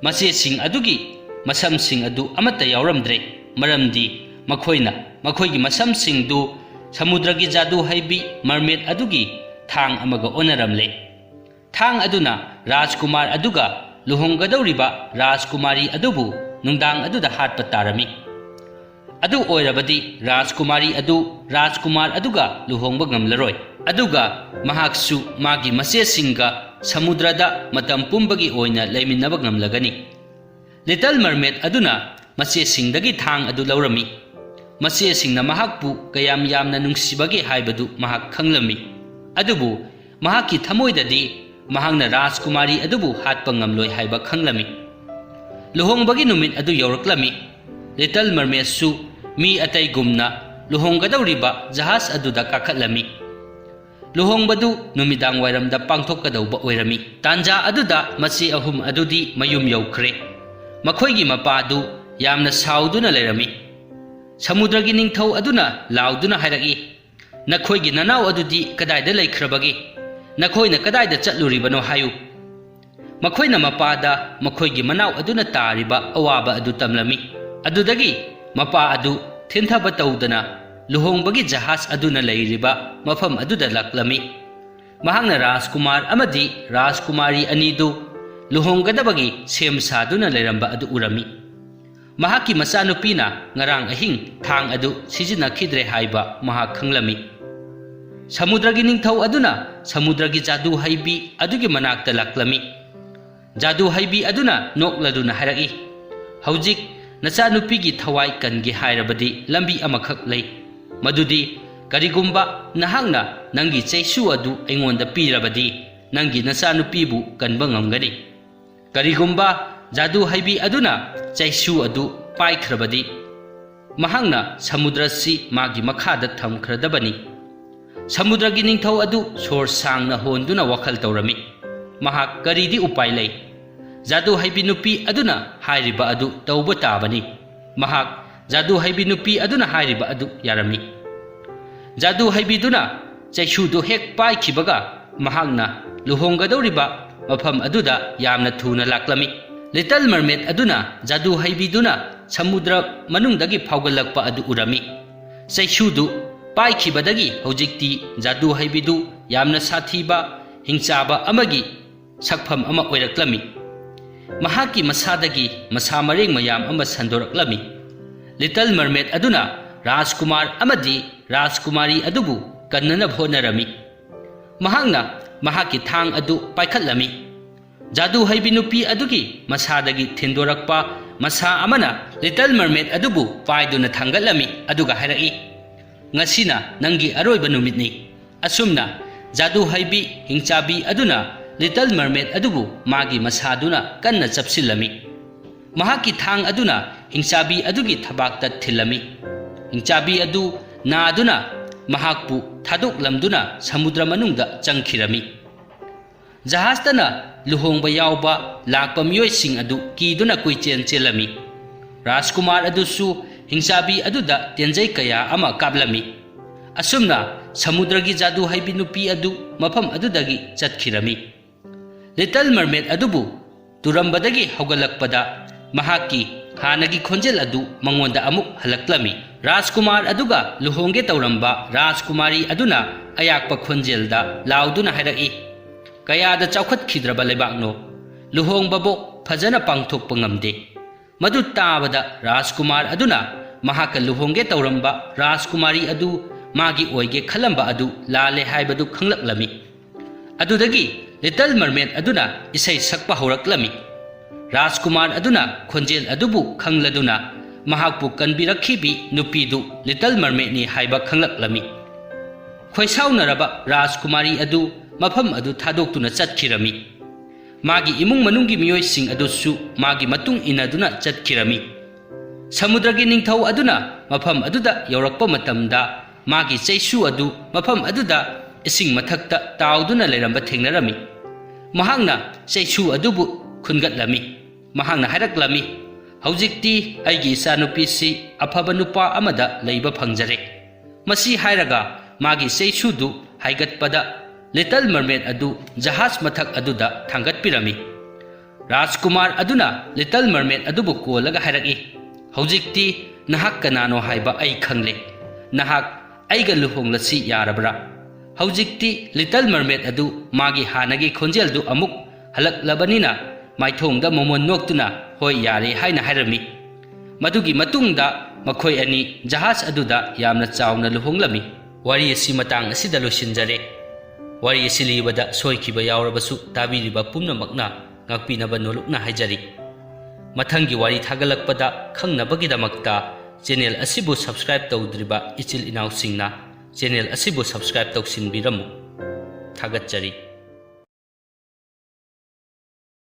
ꯃꯆꯦꯁꯤꯡ ꯑꯗꯨꯒꯤ ꯃꯁꯝꯁꯤꯡ ꯑꯗꯨ ꯑꯃꯠꯇ ꯌꯥꯎꯔꯝꯗ꯭ꯔꯦ, ꯃꯔꯝꯗꯤ ꯃꯈꯣꯏꯅ ꯃꯈꯣꯏꯒꯤ ꯃꯁꯝꯁꯤꯡꯗꯨ ꯁꯃꯨꯗ꯭ꯔꯒꯤ ꯖꯥꯗꯨ ꯍꯩꯕꯤ ꯃꯔꯃꯦꯗ ꯑꯗꯨꯒꯤ ꯊꯥꯡ ꯑꯃꯒ ꯑꯣꯟꯅꯔꯝꯂꯦ꯫ ꯊꯥꯡ ꯑꯗꯨꯅ ꯔꯥꯖꯀꯨꯃꯥꯔ ꯑꯗꯨꯒ ꯂꯨꯍꯣꯡꯒꯗꯧꯔꯤꯕ ꯔꯥꯖꯀꯨꯃꯥꯔꯤ ꯑꯗꯨꯕꯨ ꯅꯨꯡꯗꯥꯡ ꯑꯗꯨꯗ ꯍꯥꯠꯄ ꯇꯥꯔꯝꯃꯤ꯫ ꯑꯗꯨ ꯑꯣꯏꯔꯕꯗꯤ ꯔꯥꯖꯀꯨꯃꯥꯔꯤ ꯑꯗꯨ ꯔꯥꯖꯀꯨꯃꯥꯔ ꯑꯗꯨꯒ ꯂꯨꯍꯣꯡꯕ ꯉꯝꯂꯔꯣꯏ, ꯑꯗꯨꯒ ꯃꯍꯥꯛꯁꯨ ꯃꯥꯒꯤ ꯃꯆꯦꯁꯤꯡꯒ ꯁꯃꯨꯗ꯭ꯔꯗ ꯃꯇꯝ ꯄꯨꯝꯕꯒꯤ ꯑꯣꯏꯅ ꯂꯩꯃꯤꯟꯅꯕ ꯉꯝꯂꯒꯅꯤ꯫ ꯂꯤꯇꯜ ꯃꯔꯃꯦꯗ ꯑꯗꯨꯅ ꯃꯆꯦꯁꯤꯡꯗꯒꯤ ꯊꯥꯡ ꯑꯗꯨ ꯂꯧꯔꯝꯃꯤ꯫ ꯃꯆꯦꯁꯤꯡꯅ ꯃꯍꯥꯛꯄꯨ ꯀꯌꯥꯝ ꯌꯥꯝꯅ ꯅꯨꯡꯁꯤꯕꯒꯦ ꯍꯥꯏꯕꯗꯨ ꯃꯍꯥꯛ ꯈꯪꯂꯝꯃꯤ꯫ ꯑꯗꯨꯕꯨ ꯃꯍꯥꯛꯀꯤ ꯊꯃꯣꯏꯗꯗꯤ ꯃꯍꯥꯛꯅ ꯔꯥꯖꯀꯨꯃꯥꯔꯤ ꯑꯗꯨꯕꯨ ꯍꯥꯠꯄ ꯉꯝꯂꯣꯏ ꯍꯥꯏꯕ ꯈꯪꯂꯝꯃꯤ꯫ ꯂꯨꯍꯣꯡꯕꯒꯤ ꯅꯨꯃꯤꯠ ꯑꯗꯨ ꯌꯧꯔꯛꯂꯝꯃꯤ꯫ ꯂꯤꯇꯜ ꯃꯔꯃꯦꯗꯁꯨ ꯃꯤ ꯑꯇꯩꯒꯨꯝꯅ ꯂꯨꯍꯣꯡꯒꯗꯧꯔꯤꯕ ꯖꯍꯥꯖ ꯑꯗꯨꯗ ꯀꯥꯈꯠꯂꯝꯃꯤ꯫ ꯂꯨꯍꯣꯡꯕꯗꯨ ꯅꯨꯃꯤꯗꯥꯡ ꯋꯥꯏꯔꯝꯗ ꯄꯥꯡꯊꯣꯛꯀꯗꯧꯕ ꯑꯣꯏꯔꯝꯃꯤ꯫ ꯇꯥꯟꯖꯥ ꯑꯗꯨꯗ ꯃꯆꯦ ꯑꯍꯨꯝ ꯑꯗꯨꯗꯤ ꯃꯌꯨꯝ ꯌꯧꯈ꯭ꯔꯦ꯫ ꯃꯈꯣꯏꯒꯤ ꯃꯄꯥꯗꯨ ꯌꯥꯝꯅ ꯁꯥꯎꯗꯨꯅ ꯂꯩꯔꯝꯃꯤ꯫ ꯁꯃꯨꯗ꯭ꯔꯒꯤ ꯅꯤꯡꯊꯧ ꯑꯗꯨꯅ ꯂꯥꯎꯗꯨꯅ ꯍꯥꯏꯔꯛꯏ, "ꯅꯈꯣꯏꯒꯤ ꯅꯅꯥꯎ ꯑꯗꯨꯗꯤ ꯀꯗꯥꯏꯗ ꯂꯩꯈ꯭ꯔꯕꯒꯦ? ꯅꯈꯣꯏꯅ ꯀꯗꯥꯏꯗ ꯆꯠꯂꯨꯔꯤꯕꯅꯣ ꯍꯥꯏꯌꯨ"꯫ ꯃꯈꯣꯏꯅ ꯃꯄꯥꯗ ꯃꯈꯣꯏꯒꯤ ꯃꯅꯥꯎ ꯑꯗꯨꯅ ꯇꯥꯔꯤꯕ ꯑꯋꯥꯕ ꯑꯗꯨ ꯇꯝꯂꯝꯃꯤ꯫ ꯑꯗꯨꯗꯒꯤ ꯃꯄꯥ ꯑꯗꯨ ꯊꯤꯟꯊꯕ ꯇꯧꯗꯅ ꯂꯨꯍꯣꯡꯕꯒꯤ ꯖꯍꯥꯖ ꯑꯗꯨꯅ ꯂꯩꯔꯤꯕ ꯃꯐꯝ ꯑꯗꯨꯗ ꯂꯥꯛꯂꯝꯃꯤ꯫ ꯃꯍꯥꯛꯅ ꯔꯥꯖꯀꯨꯃꯥꯔ ꯑꯃꯗꯤ ꯔꯥꯖꯀꯨꯃꯥꯔꯤ ꯑꯅꯤꯗꯨ ꯂꯨꯍꯣꯡꯒꯗꯕꯒꯤ ꯁꯦꯝ ꯁꯥꯗꯨꯅ ꯂꯩꯔꯝꯕ ꯑꯗꯨ ꯎꯔꯝꯃꯤ꯫ ꯃꯍꯥꯛꯀꯤ ꯃꯆꯥꯅꯨꯄꯤꯅ ꯉꯔꯥꯡ ꯑꯍꯤꯡ ꯊꯥꯡ ꯑꯗꯨ ꯁꯤꯖꯤꯟꯅꯈꯤꯗ꯭ꯔꯦ ꯍꯥꯏꯕ ꯃꯍꯥꯛ ꯈꯪꯂꯝꯃꯤ꯫ ꯁꯃꯨꯗ꯭ꯔꯒꯤ ꯅꯤꯡꯊꯧ ꯑꯗꯨꯅ ꯁꯃꯨꯗ꯭ꯔꯒꯤ ꯖꯥꯗꯨ ꯍꯩꯕꯤ ꯑꯗꯨꯒꯤ ꯃꯅꯥꯛꯇ ꯂꯥꯛꯂꯝꯃꯤ꯫ ꯖꯥꯗꯨ ꯍꯩꯕꯤ ꯑꯗꯨꯅ ꯅꯣꯛꯂꯗꯨꯅ ꯍꯥꯏꯔꯛꯏ, "ꯍꯧꯖꯤꯛ ꯅꯆꯥꯅꯨꯄꯤꯒꯤ ꯊꯋꯥꯏ ꯀꯟꯒꯦ ꯍꯥꯏꯔꯕꯗꯤ ꯂꯝꯕꯤ ꯑꯃꯈꯛ ꯂꯩ꯫ ꯃꯗꯨꯗꯤ ꯀꯔꯤꯒꯨꯝꯕ ꯅꯍꯥꯛꯅ ꯅꯪꯒꯤ ꯆꯩꯁꯨ ꯑꯗꯨ ꯑꯩꯉꯣꯟꯗ ꯄꯤꯔꯕꯗꯤ ꯅꯪꯒꯤ ꯅꯆꯥꯅꯨꯄꯤꯕꯨ ꯀꯟꯕ ꯉꯝꯒꯅꯤ꯫ ꯀꯔꯤꯒꯨꯝꯕ ꯖꯥꯗꯨ ꯍꯩꯕꯤ ꯑꯗꯨꯅ ꯆꯩꯁꯨ ꯑꯗꯨ ꯄꯥꯏꯈ꯭ꯔꯕꯗꯤ ꯃꯍꯥꯛꯅ ꯁꯃꯨꯗ꯭ꯔꯁꯤ ꯃꯥꯒꯤ ꯃꯈꯥꯗ ꯊꯝꯈ꯭ꯔꯗꯕꯅꯤ"꯫ ꯁꯃꯨꯗ꯭ꯔꯒꯤ ꯅꯤꯡꯊꯧ ꯑꯗꯨ ꯁꯣꯔ ꯁꯥꯡꯅ ꯍꯣꯟꯗꯨꯅ ꯋꯥꯈꯜ ꯇꯧꯔꯝꯃꯤ꯫ ꯃꯍꯥꯛ ꯀꯔꯤꯗꯤ ꯎꯄꯥꯏ ꯂꯩ? ꯖꯥꯗꯨ ꯍꯩꯕꯤ ꯅꯨꯄꯤ ꯑꯗꯨꯅ ꯍꯥꯏꯔꯤꯕ ꯑꯗꯨ ꯇꯧꯕ ꯇꯥꯕꯅꯤ꯫ ꯃꯍꯥꯛ ꯖꯥꯗꯨ ꯍꯩꯕꯤ ꯅꯨꯄꯤ ꯑꯗꯨꯅ ꯍꯥꯏꯔꯤꯕ ꯑꯗꯨ ꯌꯥꯔꯝꯃꯤ꯫ ꯖꯥꯗꯨ ꯍꯩꯕꯤꯗꯨꯅ ꯆꯩꯁꯨꯗꯨ ꯍꯦꯛ ꯄꯥꯏꯈꯤꯕꯒ ꯃꯍꯥꯛꯅ ꯂꯨꯍꯣꯡꯒꯗꯧꯔꯤꯕ ꯃꯐꯝ ꯑꯗꯨꯗ ꯌꯥꯝꯅ ꯊꯨꯅ ꯂꯥꯛꯂꯝꯃꯤ꯫ ꯂꯤꯇꯜ ꯃꯔꯃꯦꯗ ꯑꯗꯨꯅ ꯖꯥꯗꯨ ꯍꯩꯕꯤꯗꯨꯅ ꯁꯃꯨꯗ꯭ꯔ ꯃꯅꯨꯡꯗꯒꯤ ꯐꯥꯎꯒꯠꯂꯛꯄ ꯑꯗꯨ ꯎꯔꯝꯃꯤ꯫ ꯆꯩꯁꯨꯗꯨ ꯄꯥꯏꯈꯤꯕꯗꯒꯤ ꯍꯧꯖꯤꯛꯇꯤ ꯖꯥꯗꯨ ꯍꯩꯕꯤꯗꯨ ꯌꯥꯝꯅ ꯁꯥꯊꯤꯕ, ꯍꯤꯡꯆꯥꯕ ꯑꯃꯒꯤ ꯁꯛꯐꯝ ꯑꯃ ꯑꯣꯏꯔꯛꯂꯝꯃꯤ꯫ ꯃꯍꯥꯛꯀꯤ ꯃꯁꯥꯗꯒꯤ ꯃꯁꯥ ꯃꯔꯦꯡ ꯃꯌꯥꯝ ꯑꯃ ꯁꯟꯗꯣꯔꯛꯂꯝꯃꯤ꯫ ꯂꯤꯇꯜ ꯃꯔꯃꯦꯗ ꯑꯗꯨꯅ ꯔꯥꯖꯀꯨꯃꯥꯔ ꯑꯃꯗꯤ ꯔꯥꯖꯀꯨꯃꯥꯔꯤ ꯑꯗꯨꯕꯨ ꯀꯟꯅꯅꯕ ꯍꯣꯠꯅꯔꯝꯃꯤ꯫ ꯃꯍꯥꯛꯅ ꯃꯍꯥꯛꯀꯤ ꯊꯥꯡ ꯑꯗꯨ ꯄꯥꯏꯈꯠꯂꯝꯃꯤ꯫ ꯖꯥꯗꯨ ꯍꯩꯕꯤ ꯅꯨꯄꯤ ꯑꯗꯨꯒꯤ ꯃꯁꯥꯗꯒꯤ ꯊꯤꯟꯗꯣꯔꯛꯄ ꯃꯁꯥ ꯑꯃꯅ ꯂꯤꯇꯜ ꯃꯔꯃꯦꯗ ꯑꯗꯨꯕꯨ ꯄꯥꯏꯗꯨꯅ ꯊꯥꯡꯒꯠꯂꯝꯃꯤ, ꯑꯗꯨꯒ ꯍꯥꯏꯔꯛꯏ, "ꯉꯁꯤꯅ ꯅꯪꯒꯤ ꯑꯔꯣꯏꯕ ꯅꯨꯃꯤꯠꯅꯤ꯫" ꯑꯁꯨꯝꯅ ꯖꯥꯗꯨ ꯍꯩꯕꯤ ꯍꯤꯡꯆꯥꯕꯤ ꯑꯗꯨꯅ ꯂꯤꯇꯜ ꯃꯔꯃꯦꯗ ꯑꯗꯨꯕꯨ ꯃꯥꯒꯤ ꯃꯁꯥꯗꯨꯅ ꯀꯟꯅ ꯆꯞꯁꯤꯜꯂꯝꯃꯤ꯫ ꯃꯍꯥꯛꯀꯤ ꯊꯥꯡ ꯑꯗꯨꯅ ꯍꯤꯡꯆꯥꯕꯤ ꯑꯗꯨꯒꯤ ꯊꯕꯥꯛꯇ ꯊꯤꯜꯂꯝꯃꯤ꯫ ꯍꯤꯡꯆꯥꯕꯤ ꯑꯗꯨ ꯅꯥꯗꯨꯅ ꯃꯍꯥꯛꯄꯨ ꯊꯥꯗꯣꯛꯂꯝꯗꯨꯅ ꯁꯃꯨꯗ꯭ꯔ ꯃꯅꯨꯡꯗ ꯆꯪꯈꯤꯔꯝꯃꯤ꯫ ꯖꯍꯥꯖꯇꯅ ꯂꯨꯍꯣꯡꯕ ꯌꯥꯎꯕ ꯂꯥꯛꯄ ꯃꯤꯑꯣꯏꯁꯤꯡ ꯑꯗꯨ ꯀꯤꯗꯨꯅ ꯀꯣꯏꯆꯦꯟ ꯆꯦꯜꯂꯝꯃꯤ꯫ ꯔꯥꯖꯀꯨꯃꯥꯔ ꯑꯗꯨꯁꯨ ꯍꯤꯡꯆꯥꯕꯤ ꯑꯗꯨꯗ ꯇꯦꯟꯖꯩ ꯀꯌꯥ ꯑꯃ ꯀꯥꯞꯂꯝꯃꯤ꯫ ꯑꯁꯨꯝꯅ ꯁꯃꯨꯗ꯭ꯔꯒꯤ ꯖꯥꯗꯨ ꯍꯩꯕꯤ ꯅꯨꯄꯤ ꯑꯗꯨ ꯃꯐꯝ ꯑꯗꯨꯗꯒꯤ ꯆꯠꯈꯤꯔꯝꯃꯤ꯫ ꯂꯤꯇꯜ ꯃꯔꯃꯦꯗ ꯑꯗꯨꯕꯨ ꯇꯨꯔꯝꯕꯗꯒꯤ ꯍꯧꯒꯠꯂꯛꯄꯗ ꯃꯍꯥꯛꯀꯤ ꯍꯥꯟꯅꯒꯤ ꯈꯣꯟꯖꯦꯜ ꯑꯗꯨ ꯃꯉꯣꯟꯗ ꯑꯃꯨꯛ ꯍꯜꯂꯛꯂꯝꯃꯤ꯫ ꯔꯥꯖꯀꯨꯃꯥꯔ ꯑꯗꯨꯒ ꯂꯨꯍꯣꯡꯒꯦ ꯇꯧꯔꯝꯕ ꯔꯥꯖꯀꯨꯃꯥꯔꯤ ꯑꯗꯨꯅ ꯑꯌꯥꯛꯄ ꯈꯣꯟꯖꯦꯜꯗ ꯂꯥꯎꯗꯨꯅ ꯍꯥꯏꯔꯛꯏ, "ꯀꯌꯥꯗ ꯆꯥꯎꯈꯠꯈꯤꯗ꯭ꯔꯕ ꯂꯩꯕꯥꯛꯅꯣ! ꯂꯨꯍꯣꯡꯕꯕꯨ ꯐꯖꯅ ꯄꯥꯡꯊꯣꯛꯄ ꯉꯝꯗꯦ꯫" ꯃꯗꯨ ꯇꯥꯕꯗ ꯔꯥꯖꯀꯨꯃꯥꯔ ꯑꯗꯨꯅ ꯃꯍꯥꯛꯀ ꯂꯨꯍꯣꯡꯒꯦ ꯇꯧꯔꯝꯕ ꯔꯥꯖꯀꯨꯃꯥꯔꯤ ꯑꯗꯨ ꯃꯥꯒꯤ ꯑꯣꯏꯒꯦ ꯈꯜꯂꯝꯕ ꯑꯗꯨ ꯂꯥꯜꯂꯦ ꯍꯥꯏꯕꯗꯨ ꯈꯪꯂꯛꯂꯝꯃꯤ꯫ ꯑꯗꯨꯗꯒꯤ ꯂꯤꯇꯜ ꯃꯔꯃꯦꯗ ꯑꯗꯨꯅ ꯏꯁꯩ ꯁꯛꯄ ꯍꯧꯔꯛꯂꯝꯃꯤ꯫ ꯔꯥꯖꯀꯨꯃꯥꯔ ꯑꯗꯨꯅ ꯈꯣꯟꯖꯦꯜ ꯑꯗꯨꯕꯨ ꯈꯪꯂꯗꯨꯅ ꯃꯍꯥꯛꯄꯨ ꯀꯟꯕꯤꯔꯛꯈꯤꯕꯤ ꯅꯨꯄꯤꯗꯨ ꯂꯤꯇꯜ ꯃꯔꯃꯦꯗꯅꯤ ꯍꯥꯏꯕ ꯈꯪꯂꯛꯂꯝꯃꯤ꯫ ꯈꯣꯏꯁꯥꯎꯅꯔꯕ ꯔꯥꯖꯀꯨꯃꯥꯔꯤ ꯑꯗꯨ ꯃꯐꯝ ꯑꯗꯨ ꯊꯥꯗꯣꯛꯇꯨꯅ ꯆꯠꯈꯤꯔꯝꯃꯤ꯫ ꯃꯥꯒꯤ ꯏꯃꯨꯡ ꯃꯅꯨꯡꯒꯤ ꯃꯤꯑꯣꯏꯁꯤꯡ ꯑꯗꯨꯁꯨ ꯃꯥꯒꯤ ꯃꯇꯨꯡ ꯏꯟꯅꯗꯨꯅ ꯆꯠꯈꯤꯔꯝꯃꯤ꯫ ꯁꯃꯨꯗ꯭ꯔꯒꯤ ꯅꯤꯡꯊꯧ ꯑꯗꯨꯅ ꯃꯐꯝ ꯑꯗꯨꯗ ꯌꯧꯔꯛꯄ ꯃꯇꯝꯗ, ꯃꯥꯒꯤ ꯆꯩꯁꯨ ꯑꯗꯨ ꯃꯐꯝ ꯑꯗꯨꯗ ꯏꯁꯤꯡ ꯃꯊꯛꯇ ꯇꯥꯎꯗꯨꯅ ꯂꯩꯔꯝꯕ ꯊꯦꯡꯅꯔꯝꯃꯤ꯫ ꯃꯍꯥꯛꯅ ꯆꯩꯁꯨ ꯑꯗꯨꯕꯨ ꯈꯨꯟꯒꯠꯂꯝꯃꯤ꯫ ꯃꯍꯥꯛꯅ ꯍꯥꯏꯔꯛꯂꯝꯃꯤ, "ꯍꯧꯖꯤꯛꯇꯤ ꯑꯩꯒꯤ ꯏꯆꯥꯅꯨꯄꯤꯁꯤ ꯑꯐꯕ ꯅꯨꯄꯥ ꯑꯃꯗ ꯂꯩꯕ ꯐꯪꯖꯔꯦ꯫" ꯃꯁꯤ ꯍꯥꯏꯔꯒ ꯃꯥꯒꯤ ꯆꯩꯁꯨꯗꯨ ꯍꯥꯏꯒꯠꯄꯗ ꯂꯤꯇꯜ ꯃꯔꯃꯦꯗ ꯑꯗꯨ ꯖꯍꯥꯖ ꯃꯊꯛ ꯑꯗꯨꯗ ꯊꯥꯡꯒꯠꯄꯤꯔꯝꯃꯤ꯫ ꯔꯥꯖꯀꯨꯃꯥꯔ ꯑꯗꯨꯅ ꯂꯤꯇꯜ ꯃꯔꯃꯦꯗ ꯑꯗꯨꯕꯨ ꯀꯣꯜꯂꯒ ꯍꯥꯏꯔꯛꯏ, "ꯍꯧꯖꯤꯛꯇꯤ ꯅꯍꯥꯛ ꯀꯅꯥꯅꯣ ꯍꯥꯏꯕ ꯑꯩ ꯈꯪꯂꯦ꯫ ꯅꯍꯥꯛ ꯑꯩꯒ ꯂꯨꯍꯣꯡꯂꯁꯤ ꯌꯥꯔꯕ꯭ꯔꯥ?" ꯍꯧꯖꯤꯛꯇꯤ ꯂꯤꯇꯜ ꯃꯔꯃꯦꯗ ꯑꯗꯨ ꯃꯥꯒꯤ ꯍꯥꯟꯅꯒꯤ ꯈꯣꯟꯖꯦꯜꯗꯨ ꯑꯃꯨꯛ ꯍꯜꯂꯛꯂꯕꯅꯤꯅ ꯃꯥꯏꯊꯣꯡꯗ ꯃꯣꯃꯣꯟ ꯅꯣꯛꯇꯨꯅ "ꯍꯣꯏ, ꯌꯥꯔꯦ" ꯍꯥꯏꯅ ꯍꯥꯏꯔꯝꯃꯤ꯫ ꯃꯗꯨꯒꯤ ꯃꯇꯨꯡꯗ ꯃꯈꯣꯏ ꯑꯅꯤ ꯖꯍꯥꯖ ꯑꯗꯨꯗ ꯌꯥꯝꯅ ꯆꯥꯎꯅ ꯂꯨꯍꯣꯡꯂꯝꯃꯤ꯫ ꯋꯥꯔꯤ ꯑꯁꯤ ꯃꯇꯥꯡ ꯑꯁꯤꯗ ꯂꯣꯏꯁꯤꯟꯖꯔꯦ꯫ ꯋꯥꯔꯤ ꯑꯁꯤ ꯂꯤꯕꯗ ꯁꯣꯏꯈꯤꯕ ꯌꯥꯎꯔꯕꯁꯨ ꯇꯥꯕꯤꯔꯤꯕ ꯄꯨꯝꯅꯃꯛꯅ ꯉꯥꯛꯄꯤꯅꯕ ꯅꯣꯂꯨꯛꯅ ꯍꯥꯏꯖꯔꯤ꯫ ꯃꯊꯪꯒꯤ ꯋꯥꯔꯤ ꯊꯥꯒꯠꯂꯛꯄꯗ ꯈꯪꯅꯕꯒꯤꯗꯃꯛꯇ ꯆꯦꯅꯦꯜ ꯑꯁꯤꯕꯨ ꯁꯕꯁꯀ꯭ꯔꯥꯏꯕ ꯇꯧꯗ꯭ꯔꯤꯕ ꯏꯆꯤꯜ ꯏꯅꯥꯎꯁꯤꯡꯅ ꯆꯦꯅꯦꯜ ꯑꯁꯤꯕꯨ ꯁꯕꯁꯀ꯭ꯔꯥꯏꯕ ꯇꯧꯁꯤꯟꯕꯤꯔꯝꯃꯨ꯫ ꯊꯥꯒꯠꯆꯔꯤ꯫